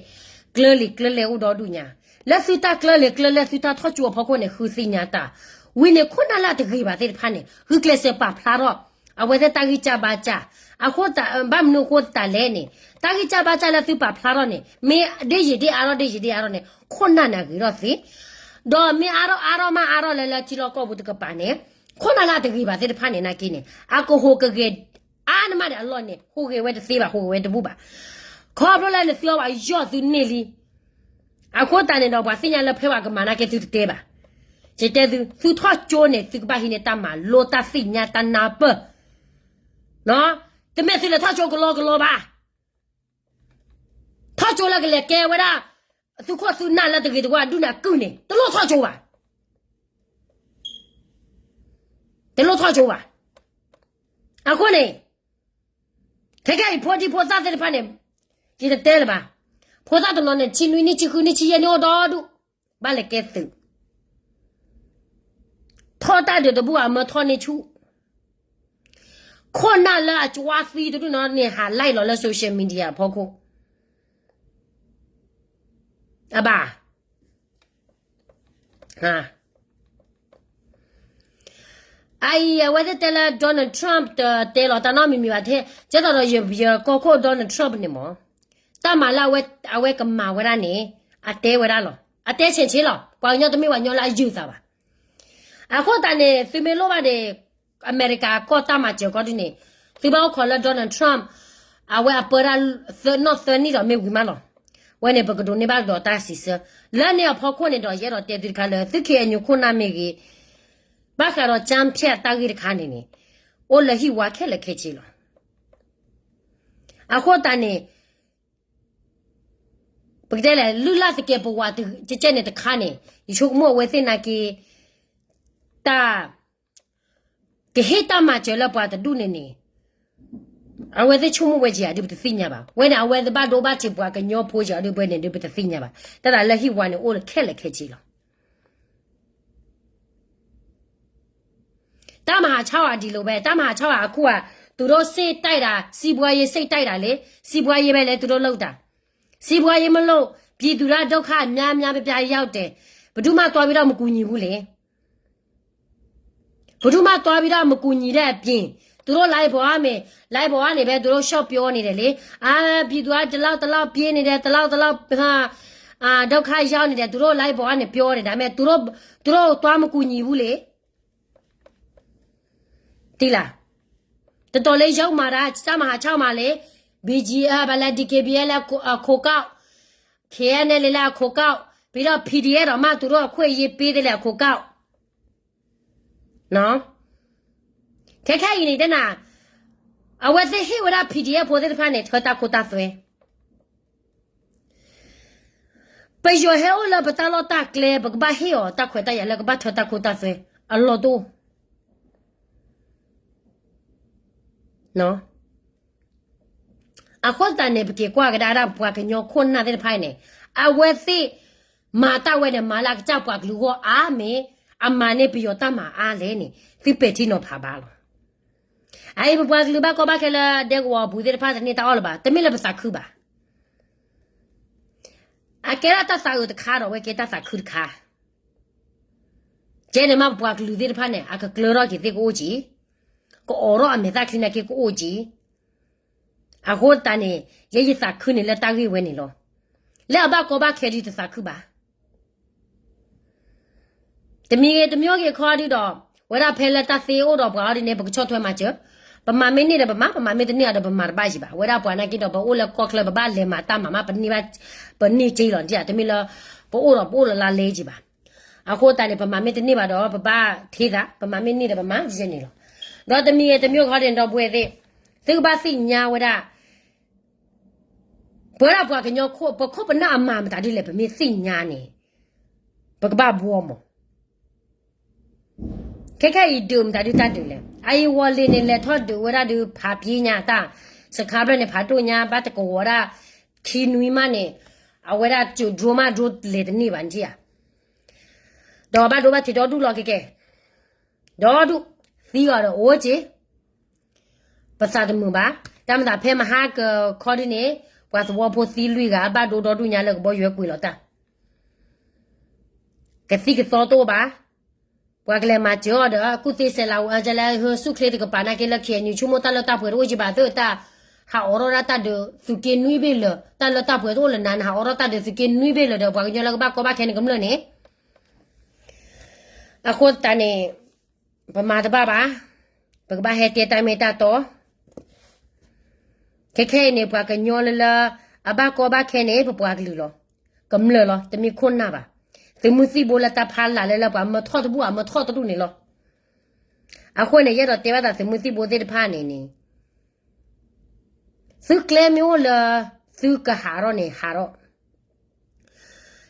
ကျၢလံာ်ကျၢလဲၢ်အိၣ်ဒီဒူၣ်ညါ, လၢသုတၢ်ကျၢလံာ်ကျၢလဲၢ် သုတၢ်ထီၣ်ကၠိအဖီခိၣ်န့ၣ် ဃုသ့ၣ်ညါတၢ်, ဝံၤန့ၣ် ခိၣ်နၢ်လၢအတဂ့ၤဘၣ်သ့ၣ်တဖၣ်န့ၣ် ဂုာ်ကျဲးစၢးပာ်ဖျါထီၣ် အဝဲသ့ၣ်တၢ်ဂံၢ်စၢ်ဘါစၢ်, အဃိ ဘၣ်မနုၤအဃိသတးလဲၣ်န့ၣ် တၢ်ဂံၢ်စၢ်ဘါစၢ်လၢသုပာ်ဖျါထီၣ်န့ၣ် မ့ၢ်ဒ့ၣ်ယံာ်ဒ့ၣ်အါထီၣ်ဒ့ၣ်ယံာ်ဒ့ၣ်အါထီၣ်န့ၣ် ခိၣ်နၢ်န့ၣ်အဂ့ၤထီၣ်သ့, ဒီးမ့ၢ်အါထီၣ်အါထီၣ်မးအါထီၣ်လၢလၢထံလီၢ်ကီၢ်ပူၤတကပၤန့ၣ် ခိၣ်နၢ်လၢအတဂ့ၤဘၣ်သ့ၣ်တဖၣ်န့ၣ် နာ်က့န့ၣ် အကဟူးကဂဲၤ အါန့ၢ်မးဒီးအလီၢ်န့ၣ် ဟူးဂဲၤဝဲတသ့ဘၣ် ဟူးဂဲၤဝဲတဘူၣ်ဘၣ်. ခီဖျိလၢနသုအီၣ်ဘၣ်ယီၢ်သုန့ၢ်လံ. အဃိသတးန့ၣ်ဒီး ပှၤသ့ၣ်ညါလၢဖဲပှၤကမၤနာ်က့သုတတဲဘၣ်. ယတဲသု သုထီၣ်ကၠိန့ၣ် သုကဘၣ်ဟံးန့ၢ်တၢ်မၤလိတၢ်သ့ၣ်ညါတၢ်နၢ်ပၢၢ်, တမ့ၢ်သုလဲၤထီၣ်ကၠိကလီကလီဘၣ်. ထီၣ်ကၠိလၢကလဲၤကဲဝဲဒၣ် သုခိၣ်သုနၢ်လၢတဂ့ၤတဝါဒုၣ်န့ၣ်အကုၢ်န့ၣ် တလိၣ်ထီၣ်ကၠိဘၣ်. တလိၣ်ထီၣ်ကၠိဘၣ်. အဃိန့ၣ် ခဲကဲအံၤ ဖိဒံဖိသၣ်သ့ၣ်တဖၣ်န့ၣ် ယတတဲလၢၤဘၣ်. ဖိသၣ်တနီၤန့ၣ် ဆံနွံနံၣ် ဆံဃုနံၣ် ဆံယဲၢ်နံၣ်အိၣ်ဒီဒူၣ် ဘၣ်လဲၤကဲသုး ထီၣ်တၢ်ဒုးတဘူၣ် အမၢထီၣ်န့ၢ်ဆူၣ်, ခိၣ်နၢ်လၢအကၠွါသံတဒူၣ်နီၤန့ၣ် ဟးလဲလီၤလၢ social media အဖီခိၣ်, အဘၣ် အအံၤ အဝဲသ့ၣ်တဲလၢ Donald Trump တတဲလီၤတၢ်နီတမံၤမံၤဘၣ်ထဲ, ကဲသိးဒီးယကီၢ်ခိၣ် Donald Trump န့ၣ်မ့ၢ် တၢ်မၤလၢအဝဲကမၤဝဲဒၣ်န့ၣ် အတဲဝဲဒၣ်လီၤ. အတဲဆဲးဆ့လီၤ. ပှၤကညီတမ့ၢ်ပှၤကညီလၢအယုၢ်သးဘၣ်. အဃိသတးန့ၣ် သုမ့ၢ်လိၣ်ဘၣ်န့ၣ် အမဲရကၤကီၢ်တၢ်မၤစၢၤကီးဒ်န့ၣ် သုဘၣ်အိၣ်ခိးလၢ Donald Trump အဝဲအပၢတၢ်နီၢ်သၢနံၣ်ဒီးမ့ၢ်ဝံၤမးလီၤ. ဝဲန့ၣ် ပကဒိးန့ၢ်ဘၣ်ဒီးတၢ်စံးဆၢ လၢန့ၣ်အဖီခိၣ်န့ၣ်ဒီး ယအဲၣ်ဒိးတဲသုတခါလၢ သု ခ့ၣ်အဲၣ်ယူၣ် ခိၣ်နၢ်မ့ၢ်ဂ့ၤ, ဘၣ်ဃးဒီး ကၠၢဖၠဲၣ် တၢ်ဂ့ၢ်တခါန့ၣ်န့ၣ် အိၣ်လၢဟံၣ်ဝါခဲလၢာ်ခဲဆ့လီၤ. အဃိသတးန့ၣ် ပကတဲလဲၣ် လုၢ်လၢ်သကဲးပဝးကဲကဲန့ၣ်တခါန့ၣ် ယဆိကမိၣ်အဝဲသ့ၣ်နာ်က့ တၢ် ကဟ့ၣ်တၢ်မၤစၢၤလၢပှၤတဒူၣ်န့ၣ်န့ၣ် အဝဲသ့ၣ်ဆိကမိၣ်ဝဲက့ၤဧါဒုး ပတသ့ၣ်ညါဘၣ်. ဝဲန့ၣ် အဝဲသ့ၣ်ဘၣ်ဒိဘၣ်ထံးပှၤကညီဖိက့ၤဧါဒုး ဝဲန့ၣ်ဒုး ပတသ့ၣ်ညါဘၣ်. တၢ်သးလၢဟံၣ်ဝါန့ၣ် အိၣ်လၢခဲလၢာ်ခဲဆ့လီၤ. တၢ်မၤဟးဆါအီၤဒ်လဲၣ်ဝဲ တၢ်မၤဟးဆါအီၤအခိၣ်ဧါ, သူတို့စိတ်တိုက်တာ စီးပွားရေးစိတ်တိုက်တာလေ, စီးပွားရေးပဲလေ သူတို့လုပ်တာ, စီးပွားရေးမလုပ် ပြည်သူတွေဒုက္ခများများပြပြရောက်တယ်, ဘယ်သူမှသွားပြီးတော့မကူညီဘူးလေ. ဘယ်သူမှသွားပြီးတော့မကူညီတဲ့အပြင် သူတို့ live ပေါ်ကနေ live ပေါ်ကနေပဲ သူတို့ ရှော့ပြောနေတယ်လေ. အာ ပြည်သူက တလောက်တလောက်ပြေးနေတယ် တလောက်တလောက် အာ ဒုက္ခရောက်နေတယ် သူတို့ live ပေါ်ကနေပြောတယ် ဒါပေမဲ့ သူတို့ သူတို့သွားမကူညီဘူးလေ. သိလား. တော်တော်လေး ယုတ်မာတာ တၢ်မၤဟးဆါအီၤမးလံ. BGF ဘၣ်လဲၣ် DKBA လၢအခိးကီၢ်, KNLA လၢအခိးကီၢ်, ပြီးတော့ PDF တောင်မှသူတို့အခွင့်အရေးပေးတယ်လၢအခိးကီၢ်. ခဲခဲအံၤန့ၣ် တဲနၤ, အဝဲသ့ၣ်ဟ့ၣ်ဝဲဒၣ် PDF ဖိသ့ၣ်တဖၣ်န့ၣ် ထၢတၢ်ခိတၢ်သွဲ ပယီၤဟဲအိၣ်လၢပတၢ်လီၢ်တၢ်ကျဲ ပကဘၣ်ဟ့ၣ်အီၤတၢ်ခွဲးတၢ်ယာ်လၢကဘၣ်ထၢတၢ်ခိတၢ်သွဲ အလီၢ်တအိၣ်. အဃိသတးန့ၣ် ပက့ၤကွၢ်ကဒါဒၣ်ပှၤကညီခိၣ်နၢ်သ့ၣ်တဖၣ်အံၤန့ၣ် အဝဲသ့ၣ်မၤတၢ်ဝဲန့ၣ် မၤလၢအကစၢ်ပှၤကလုာ်အဂီၢ်အါမ့ၢ် အမၤန့ၢ်ပယီၤတၢ်မၤအါလဲၣ်န့ၣ် သုပဲာ်ထံနီၤဖးဘၣ်လီၤ. အအံၤ ပပှၤကလုာ်ဘၣ်ကီဘၣ်ခဲလၢဒဲကဝီၤအပူၤသ့ၣ်တဖၣ် တန့ၢ်တၢ်အီၣ်လၢၤဘၣ်, တမ့ၢ်လၢပသးခုဘၣ်. အကဲဒၣ်တၢ်သးအုးတခါဒီး အဝဲကဲတၢ်သးခုတခါ. ကဲန့ၣ်မး ပပှၤကလုာ်သ့ၣ်တဖၣ်န့ၣ် အကကျၢၤထီၣ်က့ၤသ့ၣ်ကအိၣ်က့ၤ, ကအိးထီၣ်အမဲာ်သၣ်ချံနာ်က့ကအိၣ်က့ၤ. အဃိသတးန့ၣ် လၢယသးခုန့ၣ်လၢတၢ်ဂ့ၢ်ဝဲန့ၣ်လီၤ. လၢအဘၣ်ကီဘၣ်ခဲဒုးတသးခုဘၣ်. တမံၤဂ့ၤတမံၤဂ့ၤခီဒုဒီး ဝဲဒၣ်ဖဲလၢတၢ်သ့အိၣ်ဒီးပှၤအီၤဒ်န့ၣ် ပကဆီၣ်ထွဲမၤစၢၤ, ပမၤမ့ၢ်န့ၢ်ဒီးပမၤ, ပမၤမ့ၢ်တန့ၢ်ဒီးပမၤတဘၣ်ယံၤဘၣ်. ဝဲဒၣ်ပှၤနာ်က့ဒီး ပအိၣ်လၢကီၢ်ချၢ ပဘၣ်လဲၤမၤတၢ်မၤမး ပန့ၢ်ဘၣ်, ပန့ၢ်က့ၤလီၤ တမ့ၢ်လၢ ပအိၣ်ဒီးပအိၣ်လၢလါလဲက့ၤဘၣ်. အဃိသတးန့ၣ် ပမၤမ့ၢ်တန့ၢ်ဘၣ်ဒီး ပဘၣ်ထ့သး, ပမၤမ့ၢ်န့ၢ်ဒီးပမၤယဲန့ၣ်လီၤ. ဒီးတမံၤဂ့ၤတမံၤဂ့ၤခီဒုဒီး ဒီပုၢ်ဝဲၢ်သ့ၣ်, သုကဘၣ်သ့ၣ်ညါဝဲဒၣ် ပဝဲဒၣ်ပှၤကညီခိၣ် ပခိၣ်ပနၢ်အမၤမတၤဒ်လဲၣ် ပမ့ၢ်သ့ၣ်ညါန့ၣ် ပကဘၣ်ဘှီမး. ခဲခဲအံၤဒုးမတၤဒုးတၢ်ဒုးလဲၣ်. အအံၤဝီၤလ့ၤန့ၣ် လဲၤထီၣ်ဒုးဝဲဒၣ်ဒုးဖးပျ့ညါတၢ်, စခါဖျၢၣ်န့ၣ် ဖးဒိၣ်ညါ ဘၣ်တကဝီၤဒၣ် ခံနွံမးန့ၣ် အဝဲဒၣ်ကၠိဒြိမးဒြိလဲၤတန့ၢ်ဘၣ်နထံၣ်ဧါ. ဒီးဘၣ်ဒိဘၣ်ထံးဒီဒူၣ်လီၤကဲကဲ, ဒီဒူၣ်, သံအီၤဒီးအိၣ်က့ၤ ပသးတမုာ်ဘၣ်. တၢ်မၤသးဖဲမဟါကခီဒ်န့ၣ် ပှၤသဝီဖိသံလွံၢ်ဂၤ အဘၣ်ဒိဒီဒူၣ်ညါလၢကဘီယူၤဝဲကွံာ်လီၤတၢ် ကသံၣ်ကသီတအိၣ်ဘၣ်. ပှၤကလဲၤမၤစၢၤအီၤဒီး ကူၣ်သ့စဲးလၤဝဲအကလဲၤဆူၣ်ချ့တကပၤနာ်က့လၢ ခ့ၣ်အဲၣ်ယူၣ် ဆိကမိၣ်တၢ်လၢတၢ်ပှဲၤတအိၣ်ကဘၣ်သ့ၣ်တၢ် ဟးအိးထီၣ်ဒၣ်တၢ်ဒုးသုးက့နွံဘ့ၣ်လၢာ် တၢ်လၢတၢ်ပှဲၤတအိၣ်လၢၤနၤ နဟးအိးထီၣ်တၢ်ဒုးသုးက့နွံဘ့ၣ်လၢာ်ဒီး ပှၤကညီလၢကဘၣ်ကီဘၣ်ခဲန့ၣ်ကမျၢၢ်န့ၣ် အဃိသတးန့ၣ် ပမၤတဘၣ်ဘၣ်. ပကဘၣ်ဟဲတဲတၢ်မ့ၢ်တၢ်တီ ခဲခဲအံၤန့ၣ် ပှၤကညီလၢလၢ အဘၣ်ကီဘၣ်ခဲန့ၣ် ပပှၤကလုာ်လီၤ. ကမျၢၢ်လီၤ. တမ့ၢ်ခိၣ်နၢ်ဘၣ်. သုးမုၢ်သံၣ်ဘိလၢတၢ်ဖးလၢ်လၢလၢပှၤမၢထီၣ်တဘူၣ် အမၢထီၣ်တဒူၣ်န့ၣ်လီၤ. အဃိန့ၣ် ယအဲၣ်ဒိးတဲဘၣ်သးသုးမုၢ်သံၣ်ဘိသ့ၣ်တဖၣ်န့ၣ်န့ၣ် သုကျဲမ့ၢ်အိၣ်လၢ သုကဟးထီၣ်န့ၣ် ဟးထီၣ်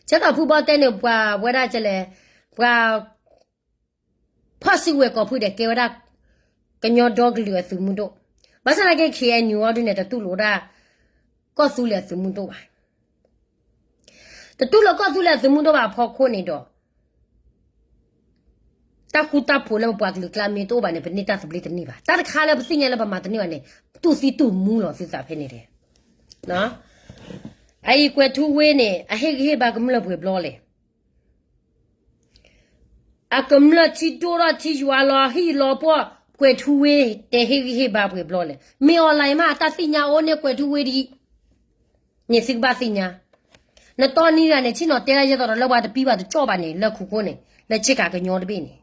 ကဲသိးဖုဘီတဲန့ၣ် ပှၤဝဲဒၣ်ကလဲၣ် ပှၤ ဖီၣ်စုကဝဲၤကီၢ်ဖုဒဲးကဲဝဲဒၣ် ကညီဒီကလုာ်အသုးမုၢ်ဒိၣ်, ဘၣ်ဆၣ်သနာ်က့ ခ့ၣ်အဲၣ်ယူၣ် အီၤဒုန့ၣ် တတူၢ်လိာ်ဒၣ် ကီၢ်သူလ့ၤအသုးမုၢ်ဒိၣ်ဘၣ်. တတူၢ်လိာ်ကီၢ်သူလ့ၤအသုးမုၢ်ဒိၣ်ဘၣ်အဖီခိၣ်န့ၣ်ဒီး တၢ်ဃူတၢ်ဖိးလၢပပှၤကလုာ်ကျါမ့ၢ်တအိၣ်ဘၣ်န့ၣ် ပန့ၢ်တၢ်သဘျ့တန့ၢ်ဘၣ်. တၢ်တခါလၢပသ့ၣ်ညါလၢပမၤတန့ၢ်ဘၣ်န့ၣ် တူၢ်သံတူၢ်မူလီၤသုသးဖဲန့ၣ်ဒီး အအံၤကွဲၤထူဝ့န့ၣ် အဟ့ၣ်ဂံၢ်ဟ့ၣ်ဘါကမျၢၢ်ပှဲၤဘျီလဲၣ်. အကမျၢၢ်ထံဒိၣ်ထီၣ်ထံယွၤလီၤ ဟံၣ်လီၤပှီၢ် ကွဲၤထူဝ့ တဲဟ့ၣ်ဂံၢ်ဟ့ၣ်ဘါပှဲၤဘျီလဲၣ်. မ့ၢ်အီၤလၢအံၤမး အတၢ်သ့ၣ်ညါအိၣ်န့ၣ်ကွဲၤထူဝ့ဒ် န့ၣ်သုကဘၣ်သ့ၣ်ညါ. နတီနံၤတဂၤန့ၣ် ဆ့ၣ်နီၤတဲဒၣ်ယဲသိးဒီးလၢပှၤတပံဘၣ်တကၠီၣ်ဘၣ်န့ၣ် လၢခုခိၣ်န့ၣ် လၢဆ့ကၤကညီတဘ့ၣ်န့ၣ်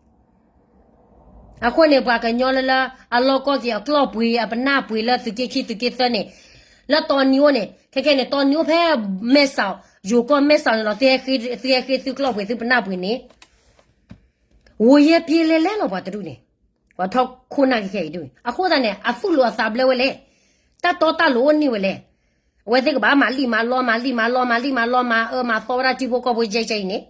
အဃိန့ၣ် ပှၤကညီလၢလၢ အလီၢ်ကီၢ်က့ၤအကျီၢ်ပှ့ၤ အပနၢ်ပှ့ၤလၢသုးက့ခံသုးက့သၢန့ၣ် လၢတီနံၤအိၣ်န့ၣ် ခဲခဲန့ၣ် တီနံၤအိၣ်ဖဲ မဲၢ်ဆီး ယိၤကီၢ်မဲၢ်ဆီးန့ၣ်လီၤ. သုဟဲဃ့သုကျီၢ်ပှ့ၤသုပနၢ်ပှ့ၤန့ၣ် ဝံၤယဲၢ်ပျ့လဲၤလဲၤလီၤပှၤတဒူၣ်န့ၣ် ပှၤထီၣ်ခိၣ်နၢ်ခဲခဲအံၤဒ်န့ၣ် အဃိသတးန့ၣ် အသူၣ်လိာ်အသးဘျၢဝဲလဲၣ်. တၢ်တီတၢ်လိၤအိၣ်န့ၢ်ဝဲလဲၣ်. အဝဲသ့ၣ်ကဘၣ်မၤလံၣ်မၤလီ မၤလံၣ်မၤလီ မၤလံၣ်မၤလီ မၤအၢမၤသီဝဲဒၣ်ထံဖိကီၢ်ဖိကဲကဲအံၤန့ၣ်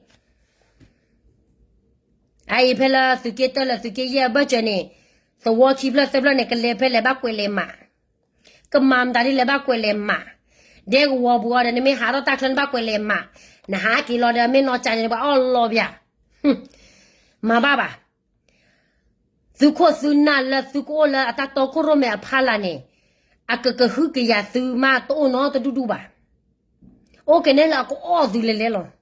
အအံၤဖဲလၢသုးက့တၢလၢသုးက့ယဲၢ်အဘၢၣ်စၢၤန့ၣ် သဝီခံဖျၢၣ်သၢဖျၢၣ်န့ၣ် ကလဲၤဖဲလဲၣ်ဘၣ်ကွဲးလဲၤမး ကမၤမတၤဒ်လဲၣ်ဘၣ်ကွဲးလဲၤမး ဒဲကဝီၤပူၤအီၤဒီး နမ့ၢ်ဟးထီၣ်တၢ်ချၢနဘၣ်ကွဲးလဲၤမး နဟးက့ၤလီၤဒီးမ့ၢ်နီၢ်ကၠးန့ၣ် ပှၤအီၣ်လီၤပၠး မၤဘၣ်ဘၣ် သုးခိၣ်သုနၢ်လၢသုကအိၣ်လၢအတၢ်တီခိၣ်ရိၣ်မဲအဖီလာ်န့ၣ် အကကဟုကယာ်သုမးတအိၣ်နီတဒူၣ်ဒူၣ်ဘၣ်. အိၣ်က့ၤန့ၣ်လၢအကအိၣ်သုလဲၤလဲၤလီၤ.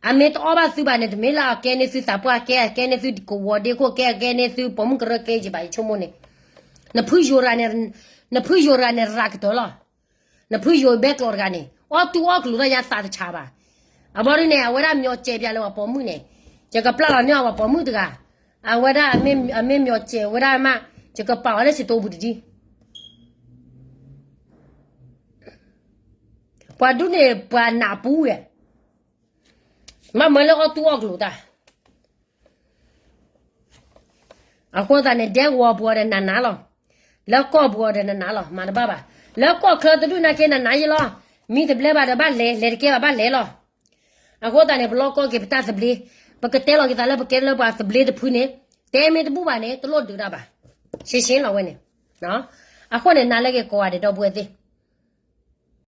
အမ့ၢ်တအီၣ်ဘၣ်သုဘၣ်န့ၣ် တမ့ၢ်လၢအကဲန့ၢ်သုသးပှၢ်ကဲ အကဲန့ၢ်သုကဝီၤဒ့ခိၣ်ကဲ အကဲန့ၢ်သုပိာ်မုၣ်ကရၢကဲက့ၤဘၣ် ယဆိကမိၣ်န့ၣ် နဖုယိၤရၤန့ၣ် နဖုယိၤရၤန့ၣ်ရၤကတၢၢ်လီၤ. နဖုယိၤဘဲကျိးတဂၤန့ၣ် အီၣ်တူၢ်အီၣ်ကျိၤတၢ်ညါသးတဆးဘၣ်. အဘီဒ်န့ၣ် အဝဲဒၣ်မျီၢ်စဲးပၠးလၢပှၤပိာ်မုၣ်န့ၣ် ယကပျၢ်လီၤန့ၢ်အီၤပှၤပိာ်မုၣ်တဂၤ အဝဲဒၣ်အမ့ၢ်မျီၢ်စဲးဝဲဒၣ်မး ယကပာ်အီၤလၢစတိပူၤတဒ် ပှၤဒ်န့ၣ်ပှၤနးပူၤဝဲ မ့မ့ၢ်လၢအီၣ်တူၢ်အီၣ်ကျိၤတၢ် အဃိသတးန့ၣ် ဒဲကဝီၤပူၤအီၤဒီးနးနးလီၤ. လၢကီၢ်ပူၤအီၤဒီးနးနးလီၤ မၤတဘၣ်ဘၣ်. လၢကီၢ်ချၢတဒူၣ်နာ်က့နးနးယဲလီၤ. မံတဘျဲဘၣ်ဒီးဘၣ်လဲၤ လဲၤတကဲဘၣ်ဘၣ်လဲၤလီၤ. အဃိသတးန့ၣ် ပလီၢ်ကီၢ်က့ၤပတၢ်သဘျ့ ပကတဲလီၤက့ၤသးလၢပကဲလၢပှၤသဘျ့တဖုန့ၣ် တဲမ့ၢ်တဘူၣ်ဘၣ်န့ၣ် တလိၣ်ဒုးတၢ်ဘၣ်. ရှင်းရှင်းလီၤဝဲန့ၣ် အဃိန့ၣ် နၤလၢက့ၤကိးဂၤဒဲးဒီပုၢ်ဝဲၢ်သ့ၣ်